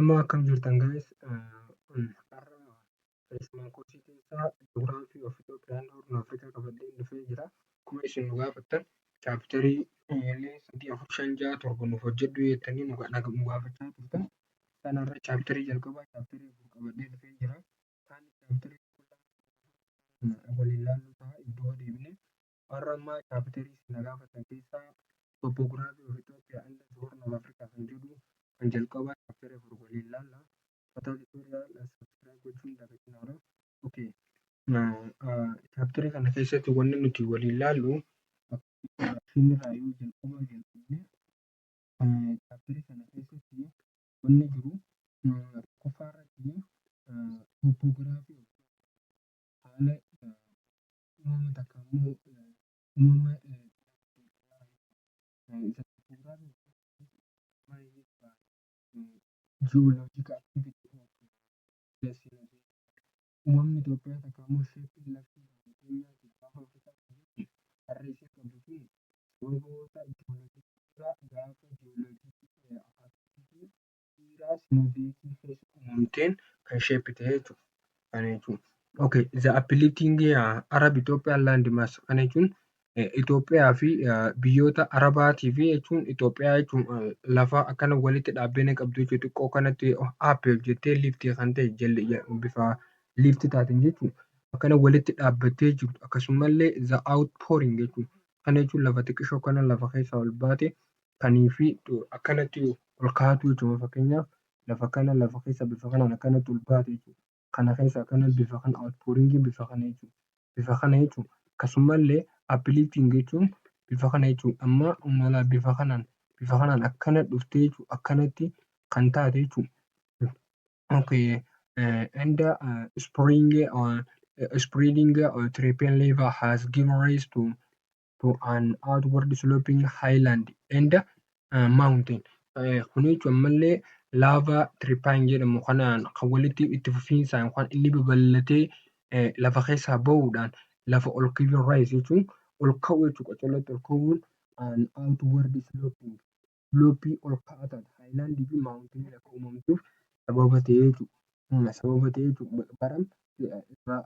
Ashamaa, akkam jirtan guys? Har'a freshman course keessaa Geography of Ethiopia and Horn of Africa qabadhee dhufee jira. Akkuma isin nu gaafattan, chapterii sadii, afur, shan, ja'a, torba nuuf hojjedhu jettanii nu gaafachaa turtan. Kanarra chapterii jalqabaa, chapterii afur qabadhee dhufee jira. Kaan chapterii waliin ilaallu ta'a iddoo deebinee. Har'a ammaa chapterii isin na gaafatan keessaa Topography of Ethiopia and Horn of Africa kan jedhu kan jalqabaa chapterii afur waliin ilaalla. Mataa tutorial subscribe gochuun dagatinaa. Okay. Chapterii kana keessatti wanni nuti waliin ilaallu, irraa yoo jalqaba jalqabne, chapterii kana keessatti wanni jiru tokkoffaa irratti topography, haala uumama takka immoo uumama topography, geological activity, uumamni Itoophiyaa takka immoo shapeiin lafti gaafa Afrikaa harree ishee qabdu sun sababoota ji'ooloojii gaafa ji'ooloojii era Cenozoicii keessa uumamteen kan shape ta'e jechuudha. Kana jechuun. Okay, the uplifting Arab Ethiopian land mass, kana jechuun Itoophiyaa fi biyyoota Arabaatii fi jechuun Itoophiyaa jechuun lafa akkana walitti dhaabbina qabdu jechuudha. Xiqqoo kanatti up jettee lift kan ta'e bifa lift taateen jechuudha. Akkana walitti dhaabbattee jirtu, akkasumallee the outpouring jechuudha. Kana jechuun lafa xiqqishoo kana lafa keessaa ol baate kanii fi akkanatti ol kaatu jechuudha. Fakkeenyaaf, lafa kana lafa keessa bifa kanaan akkanatti ol baate jechuudha. Kana keessa akkana bifa kana outpouring bifa kana jechuudha. Bifa kana jechuudha. Akkasumallee uplifting jechuun bifa kana jechuudha. Amma bifa kanaan akkana dhuftee jechuudha. Akkanatti kan taate jechuudha. Okay, and spreading terrain lava has given rise to an outward sloping highland and mountain. Kun jechuun ammallee lava terrapin jedhamu kanaan kan walitti itti fufiinsaan yookaan inni babal'atee lafa keessaa bahuudhaan lafa ol given rise jechuun ol ka'uu jechuudha. Qocollotti ol ka'uun an outward sloping, slope ol ka'aa taate highlandii fi mountain akka uumamtuuf sababa ta'ee jechuudha. Sababa ta'ee jechuudha.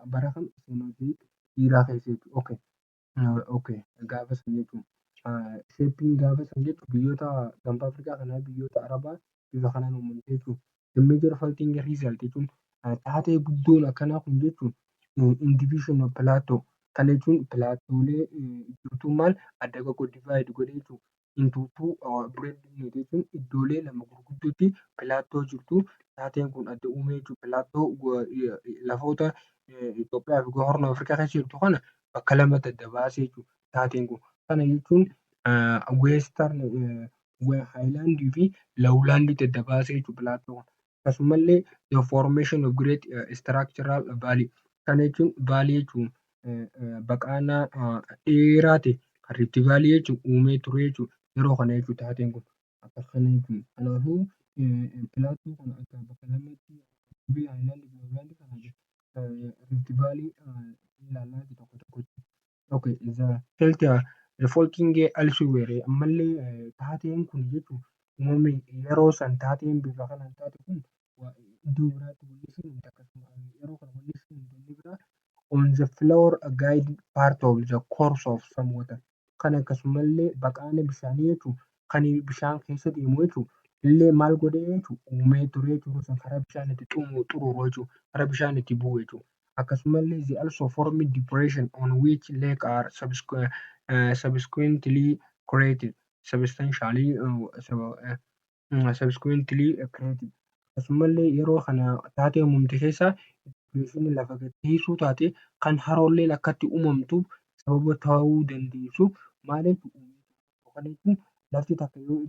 Bara kam? Cenozoic era keessa jechuudha. Okay. Gaafa san jechuudha. Shapeiin gaafa san jechuudha, biyyoota gaanfa Afrikaa kanaa, biyyoota Arabaa bifa kanaan uumamte jechuudha. The major faulting result jechuun taatee guddoon akkanaa kun jechuun indivision of plateau, kana jechuun plateaulee jirtu maal adda divide godhee jechuudha. Into two broad jechuun iddoolee lama gurguddootti plateau jirtu taateen kun adda uumee jechuudha. Plateau lafoota Itoophiyaa fi Horn Afrikaa keessa jirtu kana bakka lamatti adda baasee jechuudha taateen kun. Kana jechuun western highlandii fi lowlandiitti adda baasee jechuudha plateau kana. Akkasumallee the formation of great structural valley, kana jechuun valley jechuun baqaanaa dheeraa ta'e kan Rift Valley jechuun uumee ture jechuudha. Yeroo kana jechuudha taateen kun. Akka kana jechuudha. Kanaafuu plateau kana akka bakka lamatti highlandii fi lowlandii kana Rift Valley ilaallaa tokko tokkotti. Okay, the faulting elsewhere, ammallee taateen kun jechuun uumamni yeroo san taateen bifa kanaan taate kun iddoo biraatti wanni isheen akkasuma yeroo kana wanni isheen inni biraa on the floor guide part of the course of some water, kan akkasumallee baqaana bishaanii jechuun kan bishaan keessa deemu jechuudha. Illee maal godhee jechuudha? Uumee ture jechuudha, karaa bishaan itti xuruuru jechuudha, karaa bishaan itti bu'u jechuudha. Akkasumallee they also form depression on which lake are subsequently created, substantially subsequently created. Akkasumallee yeroo kana taatee uumamte keessa depression lafa gad dhiisuu taate kan haroolleen akkatti uumamtuuf sababa ta'uu dandeessu maal jechuudha? Lafti takka yoo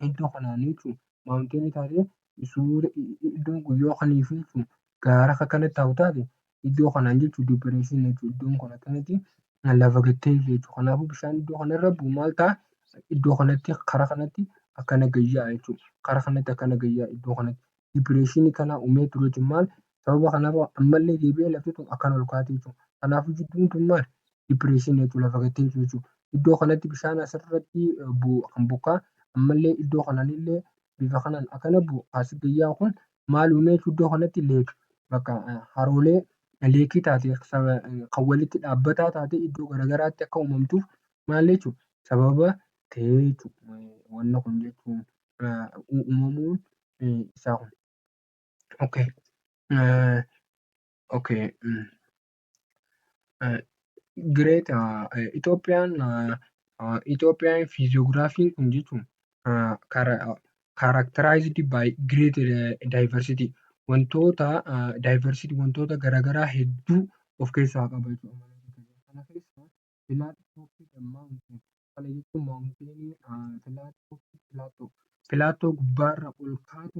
iddoo kanaan jechuun mountainii taate, iddoon kun yoo kaniif jechuun gaara akka kanatti taa'u taate, iddoo kanaan jechuun depression jechuudha. Iddoon kun akkanatti lafa gad teessu jechuudha. Kanaafuu bishaan iddoo kanarra bu'u maal ta'a? Iddoo kanatti karaa kanatti akkana gad yaa'a jechuudha. Karaa kanatti akkana gad yaa'a iddoo kanatti. Depressionii kana uumee ture jechuun maal? Sababa kanaaf ammallee deebi'ee lafti tun akkana ol kaati jechuudha. Kanaafuu jidduun tun maal? Depressionii jechuudha, lafa gad teessu jechuudha. Iddoo kanatti bishaan asirratti bu'u kan bokkaa ammallee iddoo kananillee Bifa kanaan akkana bu'u as guyyaa kun maal uumee iddoo kanatti lake bakka haroolee lakeii taate kan walitti dhaabbataa taate iddoo garaagaraatti akka uumamtuuf maal jechuudha sababa ta'ee jechuudha. Wanni kun jechuun uumamuun isaa kun. Okay. Great Itoophiyaan physiographyn kun jechuun characterized by great diversity, wantoota diversity, wantoota garaagaraa hedduu of keessaa qaba jechuudha. Kana keessaa kana jechuun mountainii plateau gubbaarra ol kaatu,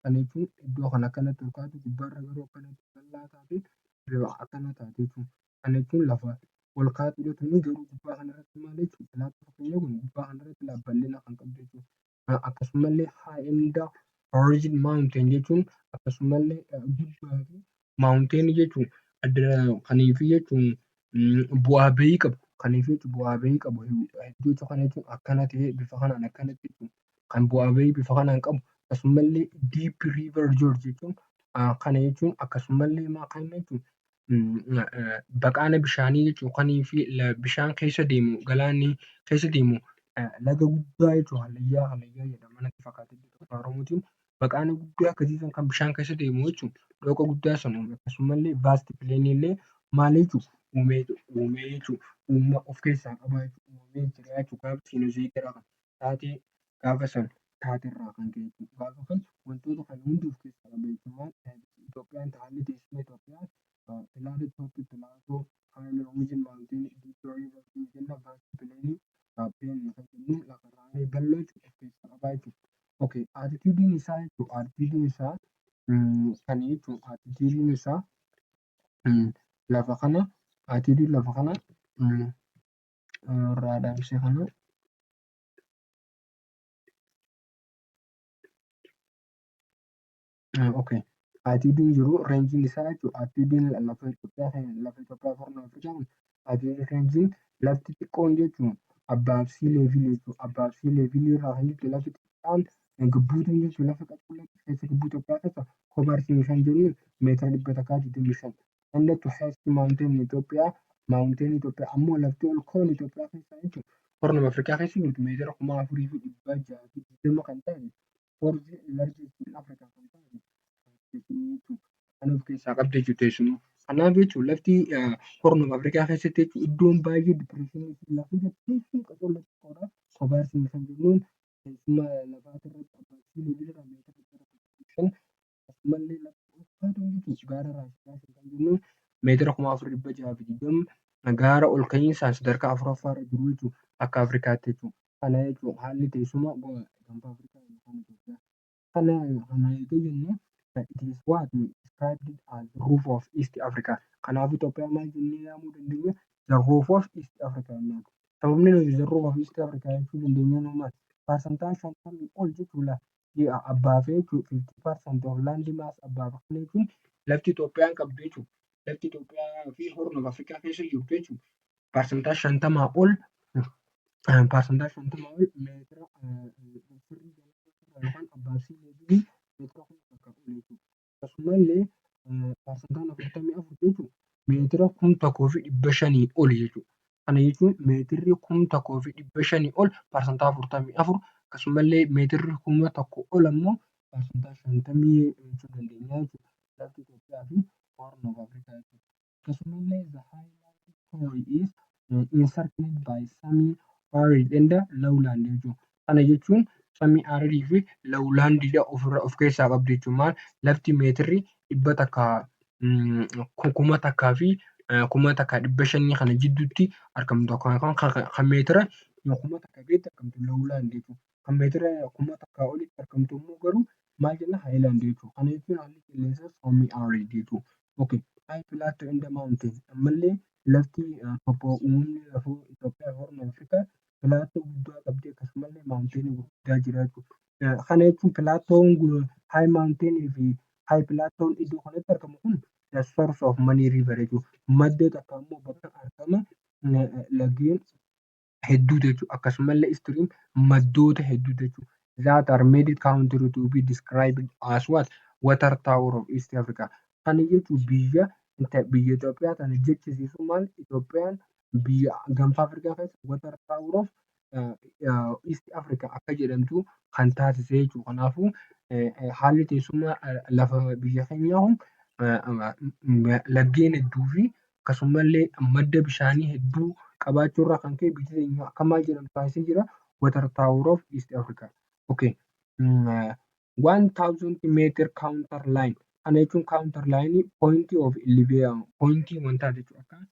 kana jechuun iddoo kana akkanatti ol kaatu, gubbaarra garuu akkanatti bal'aa taate, akkana taate jechuudha. Kana jechuun lafa ol kaatu garuu gubbaa kanarratti maal jechuudha, plateau kun gubbaa kanarratti bal'ina kan qabdu jechuudha. Akkasumallee high and ridge mountain jechuun akkasumallee gubbaa fi mountain jechuun kaniifi jechuun bu'aa bahii qabu. Kaniif bu'aa bahii qabu hedduu kana jechuun akkana ta'ee bifa kanaan akkanatti kan bu'aa bahii bifa kanaan qabu. Akkasumallee deep river gorge jechuun kana jechuun akkasumallee kana jechuun baqaana bishaanii jechuun kanii fi bishaan keessa deemu, galaanni keessa deemu, laga guddaa jechuudha. Hallayyaa jedhama natti fakkaata afaan Oromootiin. Baqaana guddaa akkasii kan bishaan keessa deemu jechuudha. Dhooqa guddaa sana akkasumallee vast plainii illee maal jechuudha uumee jechuudha. Uuma of keessaa qaba jechuudha. Uumamee jira jechuudha. Gaafa Cenozoic era taatee gaafa sana taaterraa kan ka'e jechuudha. Gaafa kan wantoota kana hunda of keessaa qaba jechuudha. Itoophiyaan haalli teessuma Itoophiyaa flat top plateau highland mountain deep river vast plainii kan jennuun lafa bal'oo of keessaa qaba jechuudha. Okay, altitudeiin isaa jechuudha. Altitudeiin isaa kana jechuun altitudeiin isaa lafa kana altitudeiin lafa kana irraa dhaamsee kana. Okay. Altitudeiin jiru rangeiin isaa jechuudha. Altitudeiin lafa Itoophiyaa, lafa Itoophiyaa, Horn Afrikaa kun altitude rangeiin lafti xiqqoon jechuun above sea levelii jechuudha. Above sea levelii irraa kan jirtu lafti xiqqaan gabbuutuun jechuudha. Lafa qaqal'oo keessa gubbuu Itoophiyaa keessa Kobarsii kan jennu meetira 125. And the highest mountain Itoophiyaa, mountain Itoophiyaa ammoo lafti ol ka'oon Itoophiyaa keessa jechuudha. Horn Afrikaa keessa jirtu meetira 4620 kan ta'e, fourth largest in Africa kan ta'e kan of keessaa qabdi jechuudha teessuma. Kanaaf jechuun lafti Horn Afrikaa keessatti jechuun iddoon baay'ee depressionii fi lafa teessuma qaqal'oo xiqqoodha. Kobarsii kan jennuun teessuma lafaa irratti above sea levelii irraa meetira 125, akkasumallee lafti ol kaatuun jechuun gaara Raas kan jennuun meetira 4620, gaara ol ka'iinsaan sadarkaa afuraffaa irra jiru jechuudha akka Afrikaatti jechuudha. Kana jechuun haalli teessuma gaanfa Afrikaa yookaan Itoophiyaa. Kana eegee jennee it is what described as the roof of East Africa. Kanaaf Itoophiyaa maal jennee yaamuu dandeenya? The roof of East Africa jennaan. Sababni nuti the roof of East Africa jechuu dandeenyu maali? Parsantaan 50 ol jechuudha. Above jechuudha. 50% of land mass above kana jechuun lafti Itoophiyaan qabdu jechuudha. Lafti Itoophiyaa fi Horn of Africa keessa jirtu jechuudha. Parsantaa 50 ol, parsantaa 50 ol meetira sirrii yookaan above sea levelii meetira 1000 ol jechuudha. Akkasumallee parsantaan 44 jechuun meetira 1500 oli jechuudha. Kana jechuun meetirri 1500 ol parsantaa 44, akkasumallee meetirri 1000 ol ammoo parsantaa 50 jechuu dandeenya jechuudha. Lafti Itoophiyaa fi Horn of Africa jechuudha. Akkasumallee the highland is encircled by semi arid and lowland jechuudha. Kana jechuun semi aridii fi lowlandidha of keessaa qabdi jechuudha. Maal lafti meetirri 100, 1000 fi 1500 kana jidduutti argamtu, kan meetira 1000 gaditti argamtu lowland jechuudha. Kan meetira 1000 olitti argamtu immoo garuu maal jenna? Highland jechuudha. Kana jechuun haalli qilleensaa semi arid jechuudha. Okay. High plateau and mountain ammallee lafti uumamni lafa Itoophiyaa fi Horn Afrikaa plateau guddaa qabdi, akkasumallee mountainii gurguddaa jira jechuudha. Kana jechuun plateaun high mountainii fi high plateaun iddoo kanatti argamu kun the source of many river jechuudha. Madda takka immoo bakka argama laggeen hedduuti jechuudha. Akkasumallee stream maddoota hedduuti jechuudha. that are made country to be described as what? Water tower of East Africa. Kana jechuun biyya Itoophiyaa kana jechisiisu maal? Itoophiyaan biyya gaanfa Afrikaa keessa water tower of East Africa akka jedhamtu kan taasise jechuudha. Kanaafuu haalli teessuma lafa biyya keenyaa kun laggeen hedduu fi akkasumallee madda bishaanii hedduu qabaachuu irraa kan ka'e biyyi keenya akka maal jedhamtu taasisee jira? Water tower of East Africa. Okay. 1000 meter contour line. Kana jechuun contour line point of point wantaa jechuudha.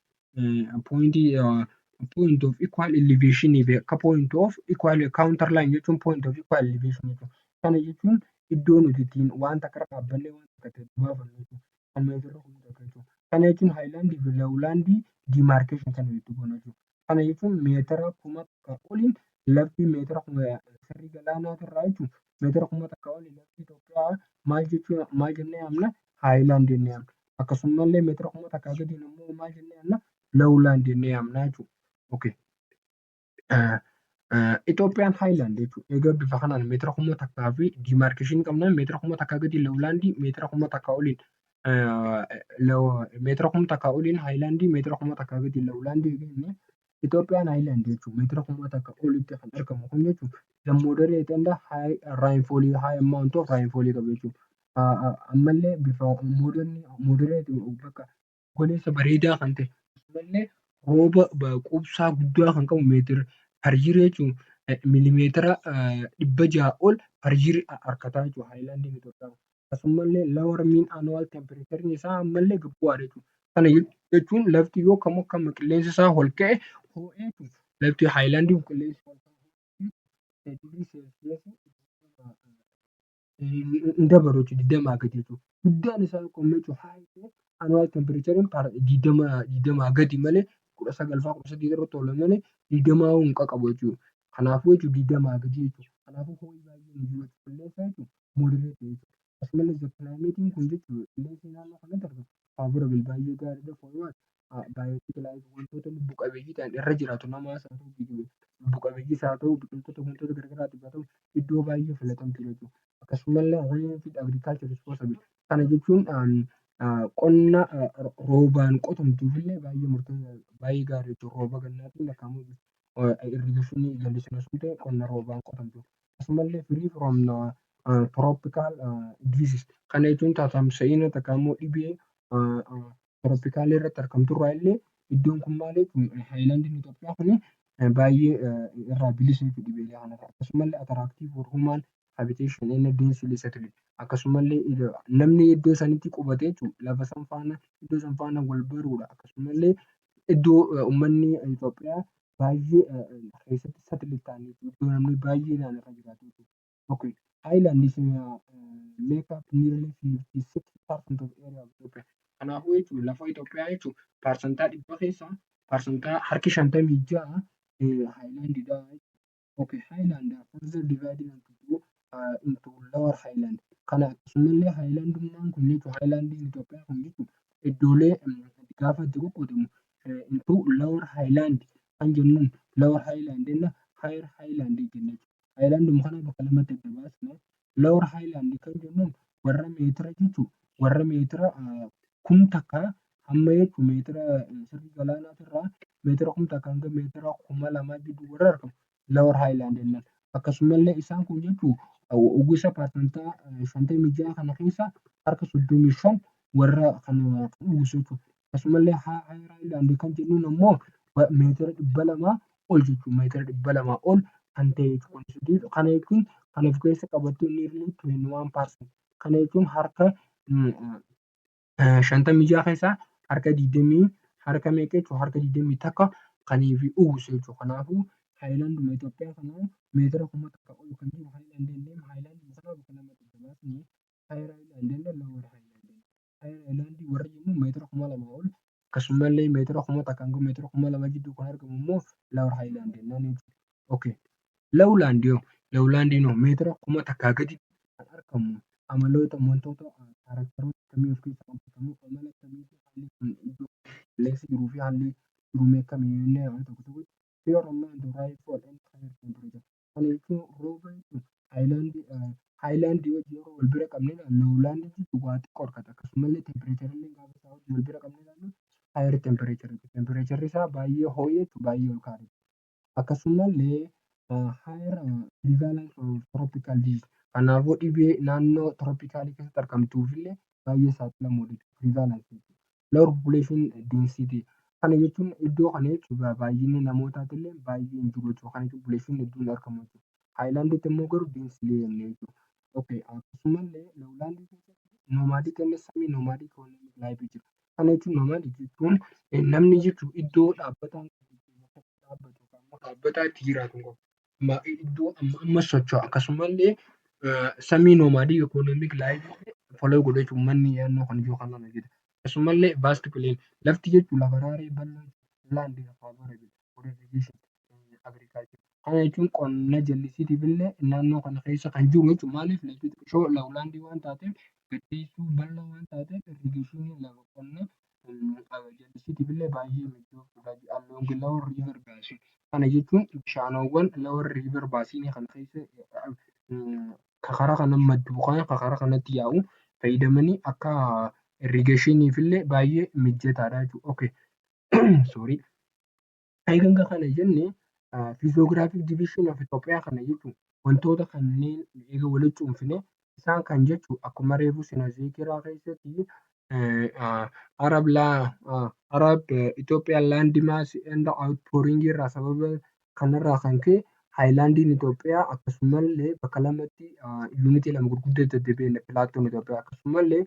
Akka point of equal elevation, akka point of equal contour line jechuun point of equal elevation jechuudha. Kana jechuun iddoo nuti ittiin waan takka irra dhaabbannee waan takka itti baafannu jechuudha. Kan meetira 1000 jechuudha. Kana jechuun highlandii fi lowlandii demarcation kan nuti goonu jechuudha. Kana jechuun meetira 1000 oliin lafti meetira sirrii galaanaa irraa jechuun meetira 1000 oliin lafti Itoophiyaa maal jechuun maal jennee yaamna? Highland jennee yaamna. Akkasumallee meetira 1000 gadiin immoo maal jennee yaamna? Lowland jennee yaamna jechuudha. Okay. Itoophiyaan highland jechuudha. Egaa bifa kanaan meetira 1000 fi demarcation qabna. Meetira 1000 gadi lowlandii, meetira 1000 oliin highlandii, meetira 1000 gadi lowlandii jennee. Itoophiyaan highland jechuudha. Meetira 1000 olitti kan argamu kun jechuudha. The moderate and high rainfall, high amount of rainfall qaba jechuudha. Ammallee bifa moderate, bakka goleessa bareedaa kan ta'e, akkasumallee rooba quubsaa guddaa kan qabu, meetira per year jechuun miilimeetira 600 ol per year harkataa jechuudha highlandiin Itoophiyaa. Akkasumallee lower mean annual temperature isaa ammallee gad bu'aadha jechuudha. Kana jechuun lafti yoo kam akkam qilleensi isaa ol ka'e ho'ee, lafti highlandiin qilleensi ol ka'e digirii seelsiyeesii hin dabalu jechuudha, 20 gadi jechuudha. Guddaan isaa jechuudha annual temperature 20 gadi malee, 19 fa'aa 18 irratti oola malee 20 hin qaqqabu jechuudha. Kanaafuu jechuudha 20 gadi jechuudha. Kanaafuu ho'i baay'een hin jiru qilleensa jechuudha, moderate jechuudha. Akkasumallee climateiin kun jechuudha qilleensi naannoo kanatti argamu favorable, baay'ee gaariidha, for biotic wantoota lubbu qabeeyyii ta'an irra jiraatu, namaas haa ta'u, lubbu qabeeyyiis haa ta'u, biqiltoota, wantoota garaagaraatiif haa ta'u, iddoo baay'ee filatamtuudha jechuudha. Akkasumallee rainfed agriculture is possible. Kana jechuun qonna roobaan qotamtuuf illee baay'ee murteessaadha, baay'ee gaarii jechuudha. Rooba gannaatiin irrigationii jallisiin osoo hin ta'in qonna roobaan qotamtu. Akkasumallee free from tropical disease. Kana jechuun tatamsa'ina takka immoo dhibee tropicalii irratti argamtu irraa illee iddoon kun maal jechuudha, highlandiin Itoophiyaa kuni baay'ee irraa bilisa jechuudha dhibeelee kanarraa. Akkasumallee attractive for human habitation and densely settled. Akkasumallee namni iddoo sanitti qubate jechuudha lafa san faana, iddoo san faana wal baruudha. Akkasumallee iddoo uummanni Itoophiyaa baay'ee keessatti settle ta'an, iddoo namni baay'inaan irra jiraatu jechuudha. Okay. Highland is make up nearly 56% of area of Ethiopia. Kanaafuu jechuudha lafa Itoophiyaa jechuudha 100% keessaa 56% highlandiidha. Okay, highland are further divided into lower highland. Kana akkasumallee highlandummaan kun jechuudha, highlandiin Itoophiyaa kun jechuudha iddoolee gaafa itti qoqqoodamu into lower highland kan jennuun, lower highland jenna, higher highland jenna jechuudha. Highlanduma kana bakka lamatti adda baasna. Lower highland kan jennuun warra meetira jechuudha, warra meetira 1000 hamma jechuun meetira sirrii galaanaatirraa meetira 1000 hanga meetira 2000 gidduu warra argamu lower highland jennaan. Akkasumallee isaan kun jechuun uwwisa 56% kana keessa 35% warra kan uwwisu jechuudha. Akkasumallee higher highland kan jennuun ammoo meetira 200 ol jechuudha. Meetira 200 ol kan ta'e jechuudha. Kana jechuun kan of keessa qabatu nearly 21%. Kana jechuun 56% keessaa harka digdamii harka meeqa jechuudha, 21% kaniif uwwisu jechuudha. Kanaafuu highlanduma Itoophiyaa kana meetira 1000 ol kan jiru highland jennee, highlanduma sana bakka lamatti adda baasnee higher highland jennee, lower highland jenna. Higher highland warri jennu meetira 2000 ol, akkasumallee meetira 1000 hanga meetira 2000 gidduu kan argamu immoo lower highland jennaan jechuudha. Okay. Lowland yoo, lowlandiin hoo meetira 1000 gaditti kan argamu amaloota wantoota characteroota akkamii of keessaa qabu? Amala akkamiitiin haalli kun iddoo qilleensi jiruu fi haalli jiru akkamii jennee tokko tokko? Kana jechuun rooba jechuun Highlandii wajjin yeroo wal bira qabnee ilaallu lowlandiin waa xiqqoo hirkata. Akkasumallee temperatureii gaafa wal bira qabnee ilaallu higher temperature temperatureii isaa baay'ee ho'ee baay'ee ol ka'a. Akkasumallee higher prevalence of tropical disease, kanaafuu dhibee naannoo tropicalii keessatti argamtuufillee baay'ee saaxilamuudha. Prevalence lower population density kana jechuun iddoo kana jechuun baay'inni namootaatillee baay'ee hin jiru jechuudha. Kana jechuun population hedduun argamu jechuudha. Highlandiitti immoo garuu densely jechuudha. Okay, akkasumallee lowlandii keessatti nomadic and semi nomadic life jira. Kana jechuun nomadic jechuun namni jechuun iddoo dhaabbataa dhaabbataa itti jiraatu hin qabu. Iddoo amma amma socho'a. Akkasumallee semi nomadic economic life follow godha jechuudha. Uummanni naannoo kana jiru kana jira. Akkasumallee vast plain lafti jechuun lafa raaree bal'aa land irrigation agriculture. Kana jechuun qonna jallisiitiif illee naannoo kana keessa kan jiru jechuudha. Maaliif lafti xiqqoo lowlandii waan taateef gaddeessuu bal'aa waan taateef irrigationii lafa qonnaa jallisiitiif illee baay'ee mijooftuudha. Along lower river basin. Kana jechuun bishaanowwan lower river basin kana keessa karaa kana maddu yookaan karaa kanatti yaa'u fayyadamanii akka irrigationiif illee baay'ee mijataadha jechuudha. Okay. Sorry. Egaa kana jenne physiographic division of Itoophiyaa kana jechuun wantoota kanneen eega walitti cuunfine isaan kan jechuun akkuma reefu Cenozoic era keessatti Arab Ethiopian land mass and outpouring irraa sababa kanarraa kan ka'e highlandiin Itoophiyaa akkasumallee bakka lamatti unitii lama gurguddoo deddeebi'e plateaun Itoophiyaa akkasumallee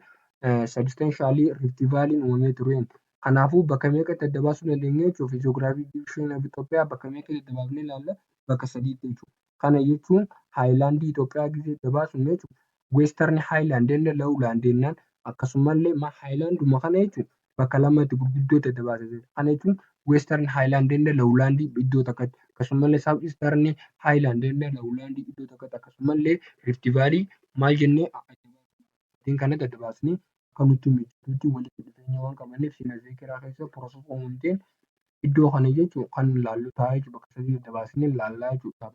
substantially rift valleyn uumamee ture. Kanaafuu bakka meeqatti adda baasuu dandeenya jechuudha. Physiographic division of Itoophiyaa bakka meeqatti adda baafnee ilaalla? Bakka sadiitti jechuudha. Kana jechuun highlandii Itoophiyaa gizee adda baasnu jechuudha. Western highland and lowland jennaan. Akkasumallee highlanduma kana jechuun bakka lamatti gurguddootti adda baasa. Kana jechuun western highland and lowland iddoo takkatti akkasumallee south eastern highland and lowland iddoo takkatti akkasumallee rift valley maal jennee kanatti adda baasnee akka nutti mijatutti walitti dhufeenya waan qabaniif Cenozoic era keessa process uumamteen iddoo kana jechuun kan ilaallu ta'a jechuudha. Bakka sadii adda baasnee ilaallaa jechuudha.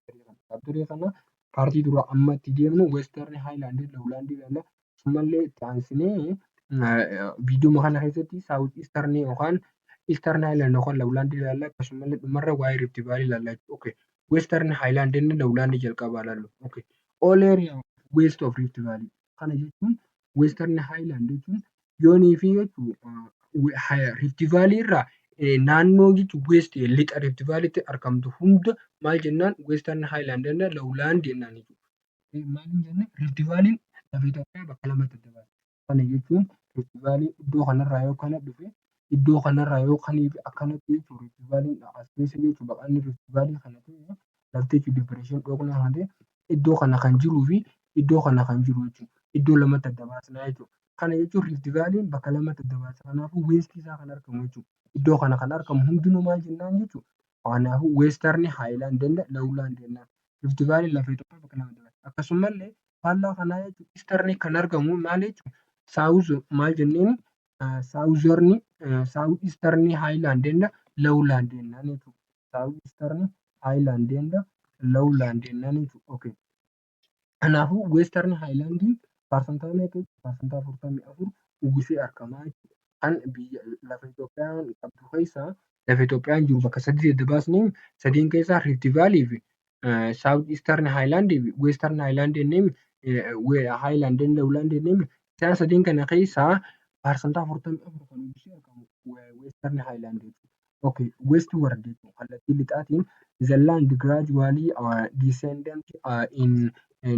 Chapterii kana partii dura amma itti deemnu western highland lowland ilaalla. Akkasumallee itti aansinee viidiyoo kana keessatti south eastern yookaan eastern highland yookaan lowland ilaalla. Akkasumallee dhumarra waa'ee rift valley ilaalla jechuudha. Western highland and lowland jalqabaa ilaallu. All area west of rift valley kana jechuun western highland jechuun yoonii fi rift valley irraa naannoo jechuun west lixa rift valleytti argamtu hunda maal jennaan western highland and lowland jennaan jechuudha. Maal jenne rift valleyn lafa Itoophiyaa bakka lamatti adda baasa. Kana jechuun rift valley iddoo kanarraa yoo kana dhufe iddoo kanarraa yoo akkanatti jechuudha rift valleyn as keessa jechuudha baqanni rift valley kana ta'e lafti jechuudha depression dhoqnaa kan ta'e iddoo kana kan jiruu fi iddoo kana kan jiru jechuudha. Iddoo lamatti adda baasnaa jechuudha. Kana jechuun rift valleyn bakka lamatti adda baasa. Kanaafuu westii isaa kan argamu jechuudha. Iddoo kana kan argamu hundinuu maal jennaan jechuudha. Kanaafuu western highland and lowland jennaan. Rift valleyn lafa Itoophiyaa bakka lamatti adda baasa. Akkasumallee faallaa kanaa jechuudha eastern kan argamu maal jechuudha south maal jenneeni southern south eastern highland and lowland jennaan jechuudha. South eastern highland and lowland jennaan jechuudha. Okay. Kanaafuu western highlandiin parsantaa meeqa? Parsantaa 44 uwwisee argama jechuudha. Kan biyya lafa Itoophiyaan qabdu keessaa lafa Itoophiyaan jiru bakka sadiitti adda baasnee sadiin keessaa Rift Valley fi South Eastern Highland fi Western Highland jennee Highland Lowland jennee isaan sadiin kana keessaa 44% kan uwwisee argamu Western Highland jechuudha. Okay, westward jechuun kallattii lixaatiin the land gradually descendant in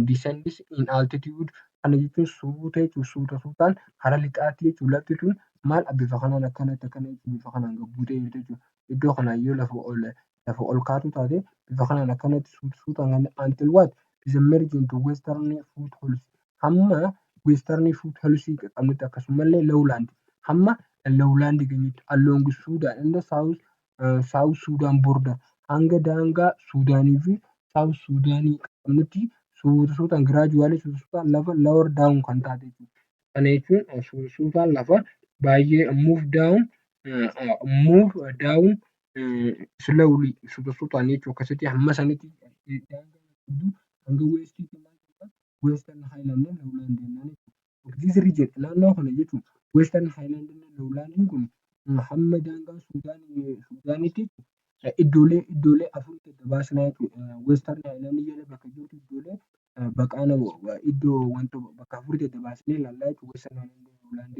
descends in altitude. Kana jechuun suuta jechuun suuta suutaan karaa lixaatti jechuun lafti tun maal bifa kanaan akkanatti akkana bifa kanaan gad buutee jirti jechuudha. Iddoo kanaan yoo lafa ol kaatu taate bifa kanaan akkanatti suuta suutaan until what is emerging into western foothills hamma western foothills qaqqabnutti akkasumallee lowland hamma lowland geenyutti along Sudan and South Sudan border hanga daangaa Suudaanii fi South Sudaanii qaqqabnutti suuta suutaan gradually suuta suutaan lafa lower down kan taate jechuudha. Kana jechuun suuta suutaan lafa baay'ee move down slowly suuta suutaan jechuudha akkasitti hamma sanitti hanga westiitti. Western Highland and Lowland jennaan jechuudha. This region, naannoo kana jechuun, Western Highland and Lowland kun hamma daangaa Suudaanitti iddoolee afuritti adda baasnaa jechuudha. Western Highland jala bakka jirtu iddoolee baqaana iddoo wanta bakka afuritti adda baasnee ilaallaa jechuudha. Western Highland and Lowland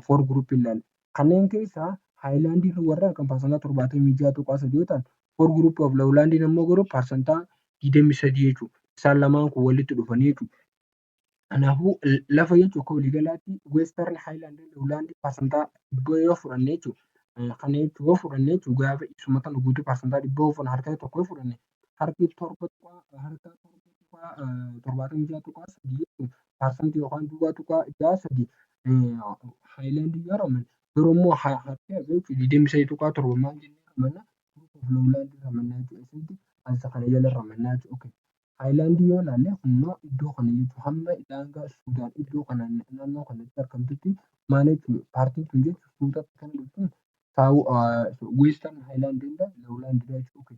four group ilaalla. Kanneen keessaa Highland warra kan 76.3% yoo ta'an, four group of Lowland immoo garuu 23% jechuudha. Isaan lamaan kun walitti dhufanii jechuudha. Kanaafuu lafa jechuun akka waliigalaatti Western Highland Lowland 100% yoo fudhanne jechuudha. Kana jechuun yoo fudhanne jechuudha, gaafa isuma kana guutuu 100% yoo fudhanne, harka tokko yoo fudhanne, harki torba harka 76.3 jechuun parsantii yookaan 0.63 Highland yoo jedhaman, garuu immoo harki 23.7 maal jennee ramanna? Lowland ramannaa jechuudha. Isa kana jala ramannaa jechuudha. Highland yoo ilaalle immoo iddoo kana jechuudha, hamma daangaa Sudaan iddoo kana naannoo kanatti argamtutti maal jechuudha, partiin kun jechuudha, kan dhuftu Western Highland Lowland jechuudha.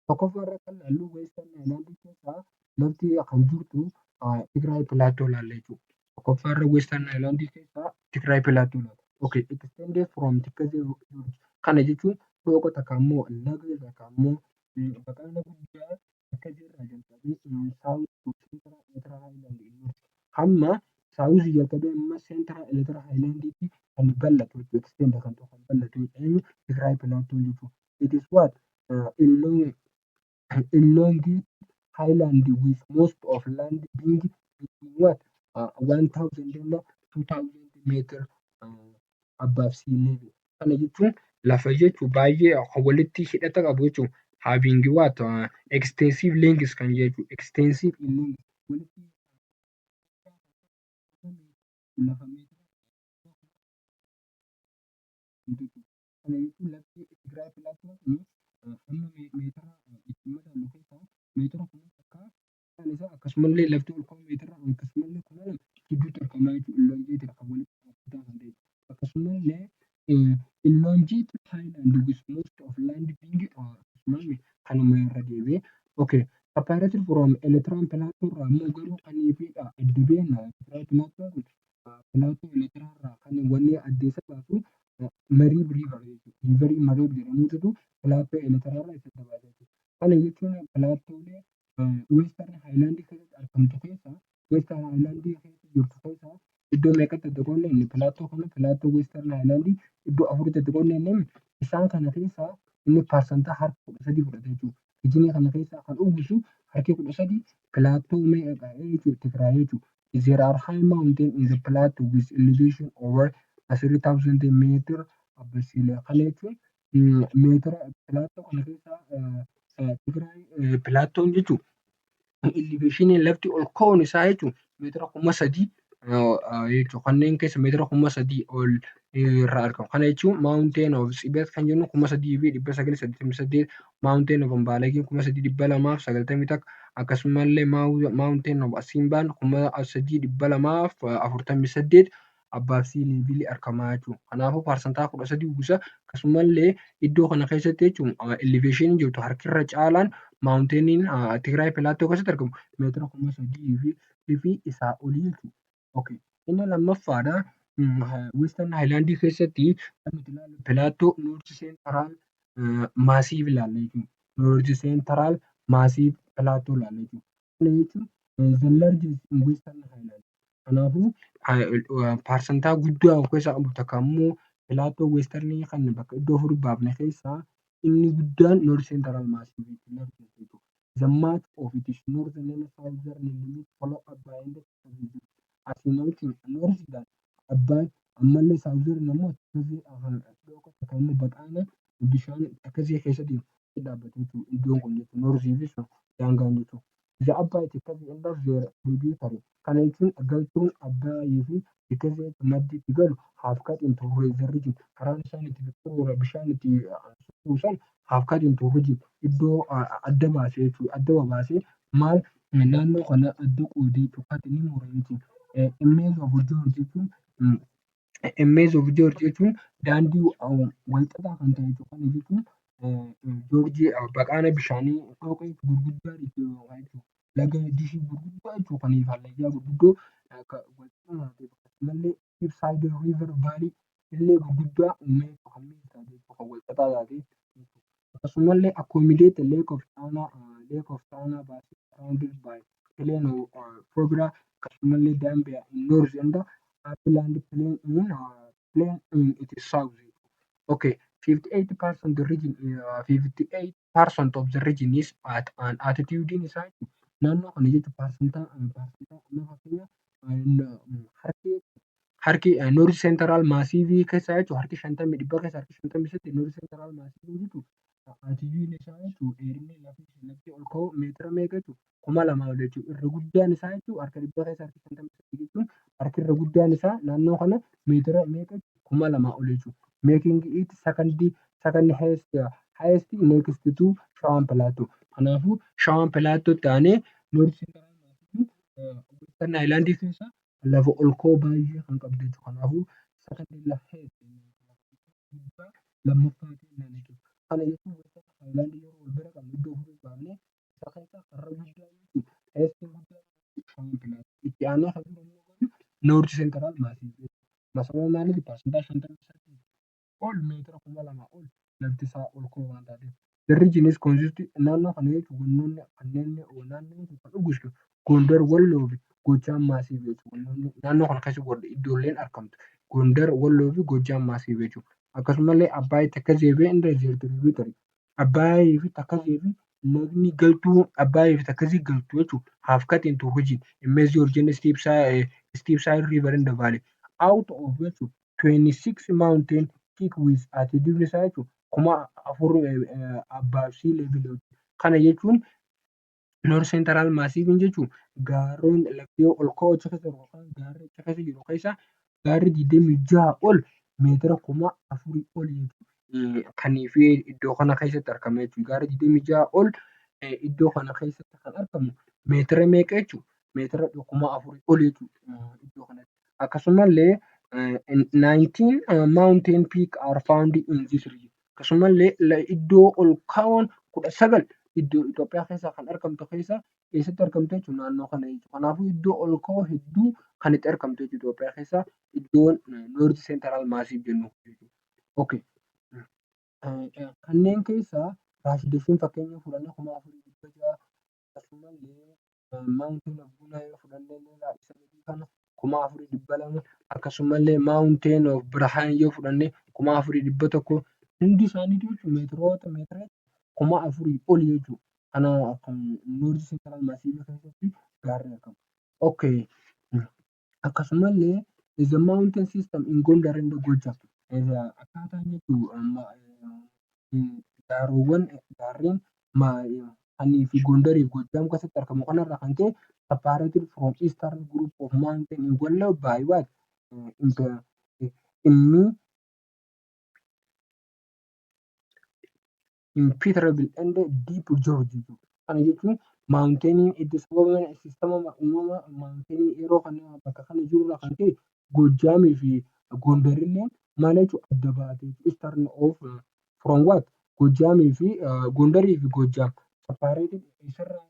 Tokkoffaa irratti kan ilaallu Western Highland keessaa lafti kan jirtu Tigraay Plateau ilaalla jechuudha. Tokkoffaa irra Western Highland keessaa Tigraay Plateau ilaalla. Okay, extended from Tekeze. Kana jechuun dhooqa takka immoo laga takka immoo baqaana guddaa Tekeze irraa jalqabee hamma south jalqabee hamma Central Eritrea Highlandiitti kan bal'atu jechuudha. Extend kan ta'u kan bal'atu eenyu? Tigraay Plateau jechuudha. It is what elongated highland with most of land being between what 1000 and 2000 meter above sea level. Kana jechuun lafa jechuun baay'ee kan walitti hidhata qabu jechuudha. Having what extensive length kan jechuudha. Extensive length walitti lafa meetira. Kana jechuun lafti Tigraay Plateau kun hamma meetira itti madaalu keessaa meetira 1000 isaa, akkasumallee lafti ol ka'uu meetira akkasumallee 2000 gidduutti argama jechuudha. Elongated kan walitti dhaabbataa kan ta'e. Akkasumallee elongated highland with most of land being kanuma irra deebi'ee. Okay. Separated from Eritrean Plateau irraa immoo garuu kan fi adda beekna Tigraay Plateau kun Plateau Eritrea irraa kan wanni adda isa baasu Marib River jechuudha. Riverii Marib jedhamutu Plateau Eritrea irraa isa adda baasa jechuudha. Kana jechuun plateaulee Western Highland keessatti argamtu keessaa, Western Highland keessa jirtu keessaa iddoo meeqatti adda qoodne inni plateau kana? Plateau Western Highland iddoo afuritti adda qoodne inni isaan kana keessaa inni 13% fudhata jechuudha. Regionii kana keessaa kan uwwisu harki 13 plateau meeqa jechuudha? Tigraay jechuudha. There are high mountain in the plateau with elevation over 3000 meter above sea level. Kana jechuun meetira plateau kana keessaa Tigraay Plateaun jechuun elevationiin lafti ol ka'uun isaa jechuun meetira 3000 jechuudha. Kanneen keessa meetira 3000 ol irraa argamu. Kana jechuun Mountain of Sibat kan jennu 3988, Mountain of Ambaalagiin 3291, akkasumallee Mountain of Asimbaan 3248 above sea levelii argamaa jechuudha. Kanaafuu 13% uwwisa. Akkasumallee iddoo kana keessatti jechuun elevationiin jirtu harki irra caalaan mountainiin Tigraay Plateau keessatti argamu meetira 3000 fi isaa olii jechuudha. Inni lammaffaadha, Western Highland keessatti kan nuti ilaallu Plateau North Central Massif ilaalla jechuudha. North Central Massif Plateau ilaalla jechuudha. Kana jechuun the largest in Western Highland. Kanaafuu parsantaa guddaa of keessaa qabu takka immoo plateau Westernii kan bakka iddoo afurii baafne keessaa inni guddaan North Central Massif jechuudha. The much of it is northern and southern limit follow Abbay and asiin north Abbay, ammallee southern immoo takka immoo baqaana bishaan akkasii keessa dhaabbate jechuudha. Iddoon kun jechuudha. Northii fi daangaan jechuudha. The Abbay, Tekeze and their tributary. Kana jechuun galtuun Abbaayii fi Tekeze maddi itti galu have cut into the region. Karaan isaan itti bishaan itti kuusan have cut into region. Iddoo adda baasee jechuudha. Adda babaasee maal naannoo kana adda qoodee cut ni mura jechuudha. Maze of Gorge jechuun, Maze of Gorge jechuun daandii wal xaxaa kan ta'e jechuudha. Kana jechuun gorgeii baqaana bishaanii dhooqa gurguddaan itti jechuudha. Laga dishii gurguddaa jechuudha, kan hallayyaa gurguddoo akkasumallee river valley illee gurguddaa uumee kan wal xaxaa taate, akkasumallee accommodate Lake of Tana surrounded by plain of Fogra, akkasumallee Dambea in north and upland plain in its south. Okay, 58% the region, 58% of the region is at an altitude isaa naannoo kana jechuun paarsantaa fakkeenyaaf harki North Central Massif keessaa jechuun harki 50, dhibba keessaa harki 58 North Central Massif jechuun altitude isaa jechuun dheerinni lafti ol ka'u meetira meeqa jechuudha? 2000 ol jechuudha. Irra guddaan isaa jechuun harka dhibba keessaa harki 58 jechuun harki irra guddaan isaa naannoo kana meetira meeqa? 2000 ol jechuudha. Making it second highest next to Shawaan Plateau. Kanaafuu Shawaan Plateau itti aanee North Central Massif Western Highland keessa lafa ol ka'oo baay'ee kan qabdu jechuudha. Kanaafuu second highest, lammaffaa jechuudha. Kana jechuun Western Highland yeroo wal bira qabnu iddoo afurii baafnee isa keessaa karra guddaa highest guddaa Shawaan Plateau. Itti aanee kan jiru immoo North Central Massif. Sababa maaliif? 58% ol meetira 2000 ol lafti isaa ol ka'oo waan taateef. The region is consist naannoo kana jechuun wannoonni kanneen naannoon kun kan uwwisu Gondar, Walloo fi Goojjaam Massif jechuudha. Naannoo kana keessa iddooleen argamtu Gondar, Walloo fi Goojjaam Massif jechuudha. Akkasumallee Abbaay, Takkazee fi Inda, Abbaayii fi Takkazee fi lagni galtuu Abbaayii fi Takkazee galtu jechuudha. Have cut into region immense origin steep side river in the valley. Out of jechuudha 26 mountain peak with altitude isaa jechuudha 4000 above sea level. Kana jechuun North Central Massif jechuun gaarreen lafti ol ka'oo achi keessa jiru yookaan gaarri achi keessa jiru keessa gaarri 26 ol meetira 4000 ol kan fi iddoo kana keessatti argama jechuudha. Gaarri 26 ol iddoo kana keessatti kan argamu meetira meeqa jechuudha? Meetira 4000 ol jechuudha iddoo kanatti. Akkasumallee 19 mountain peak are found in this region. Akkasumallee iddoo ol ka'oon 19 iddoo Itoophiyaa keessaa kan argamtu keessa eessatti argamtu jechuudha? Naannoo kana jechuudha. Kanaafuu iddoo ol ka'oo hedduu kan itti argamtu jechuudha Itoophiyaa keessa iddoon North Central Massif jennu. Okay. Kanneen keessaa Raas Dashen fakkeenya fudhannee 4600, akkasumallee Mountain of Gunaa yoo fudhannee isa kana 4200, akkasumallee Mountain of Birhaan yoo fudhanne 4100, hundi isaaniitu jechuudha meetiroota meetira 4000 oli jechuudha. Kana kan North Central Massif keessatti gaarri argamu. Okay. Akkasumallee the mountain system in Gondar and Gojjam akkaataan jechuun gaaroowwan gaarreen fi Gondarii fi Gojjam keessatti argamu kanarraa kan ka'e separated from eastern group of mountain in Wallo by what? Inni impenetrable and deep gorge. Kana jechuun mountainiin iddoo sababa systema uumama mountainii yeroo kana bakka kana jirurraa kan ka'e Gojjaamii fi Gondarillee maal jechuudha adda baatee eastern of from what? Gojjaamii fi Gondarii fi Gojjaam separated isarraa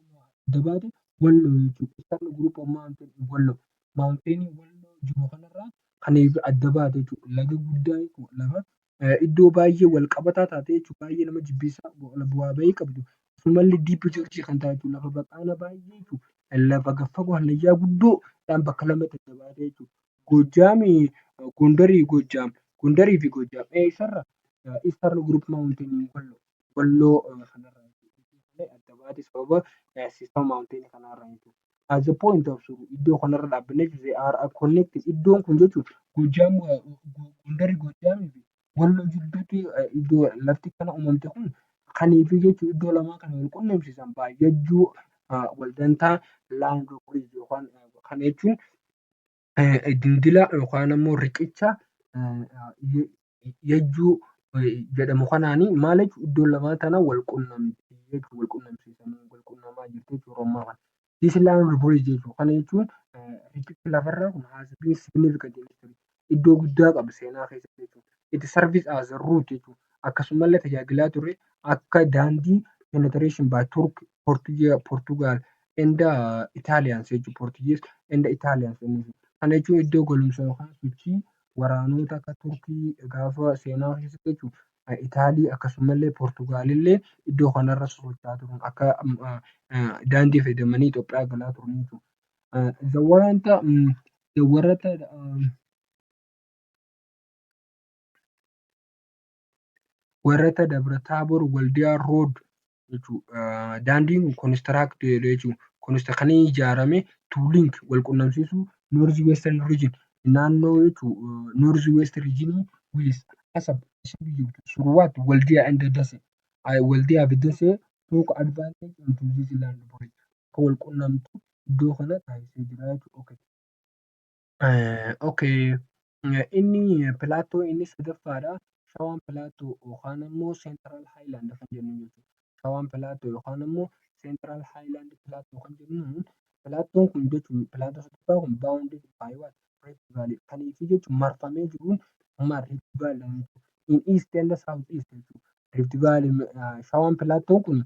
adda baate Walloo jechuudha. Eastern group of mountain Walloo mountainii Walloo jiru kanarraa kan adda baate jechuudha. Laga guddaa jechuudha, lafa iddoo baay'ee wal qabataa taate jechuudha, baay'ee nama jibbisiisaa bu'aa bahii qabdu. Akkasumallee deep gorge kan taate lafa baqaana baay'ee jechuudha. Lafa gad fagoo hallayyaa guddoodhaan bakka lamatti adda baatee jechuudha. Goojjaamii Gondarii Goojjaam Gondarii fi Goojjaam eessarra? Eastern Group Mountain Walloo Walloo kanarraa adda baate sababa system mountain kanarraa jechuudha. At the point of iddoo kanarra dhaabbannee they are connected iddoon kun jechuun Goojjaam Gondarii Goojjaamii fi Walloo jidduutti iddoo lafti kana uumamte kun kaniifi jechuun iddoo lamaan kana wal qunnamsiisan baay'ee waldantaa land bridge yookaan kana jechuun dildila yookaan immoo riqicha Yejjuu jedhamu kanaanii maal jechuudha iddoo lamaan tana wal qunnamti wal qunnamsiisanii wal qunnamaa jirti jechuudha yeroo ammaa kana. This land bridge jechuudha. Kana jechuun riqichi lafarraa kun has been significant iddoo guddaa qaba seenaa keessatti jechuudha. It serves as a route jechuudha. Akkasumallee tajaajilaa ture akka daandii penetration by Turk, Portugal and Italians jechuudha. Portuguese and Italians. Kana jechuun iddoo galumsa yookaan sochii waraanota akka Turkii gaafa seenaa keessatti jechuudha. Itaalii akkasumallee Poortugaalillee iddoo kanarra socho'aa turan, akka daandii fayyadamanii Itoophiyaa galaa turan jechuudha. The warranta Dabra Taabor Waldiyaa Road jechuudha. Daandiin kun construct jechuudha. Kan inni ijaarame to link, wal qunnamsiisuu, North Western Region, naannoo jechuudha. North West Region with Asab through Waldiyaa and Dasee. Waldiyaa fi Dasee took advantage into this land bridge. Akka wal qunnamtu iddoo kana taasisee jira jechuudha. Okay. Inni plateau inni sadaffaadha. Shawaan Plateau yookaan immoo Central Highland kan jennu jechuudha. Shawaan Plateau yookaan immoo Central Highland Plateau kan jennuun, plateaun kun jechuun plateau sadaffaa kun bounded by what? Rift Valley. Kaniifi jechuun marfamee jiruun Rift Valley in east and south east jechuudha. Rift Valley, Shawaan Plateaun kun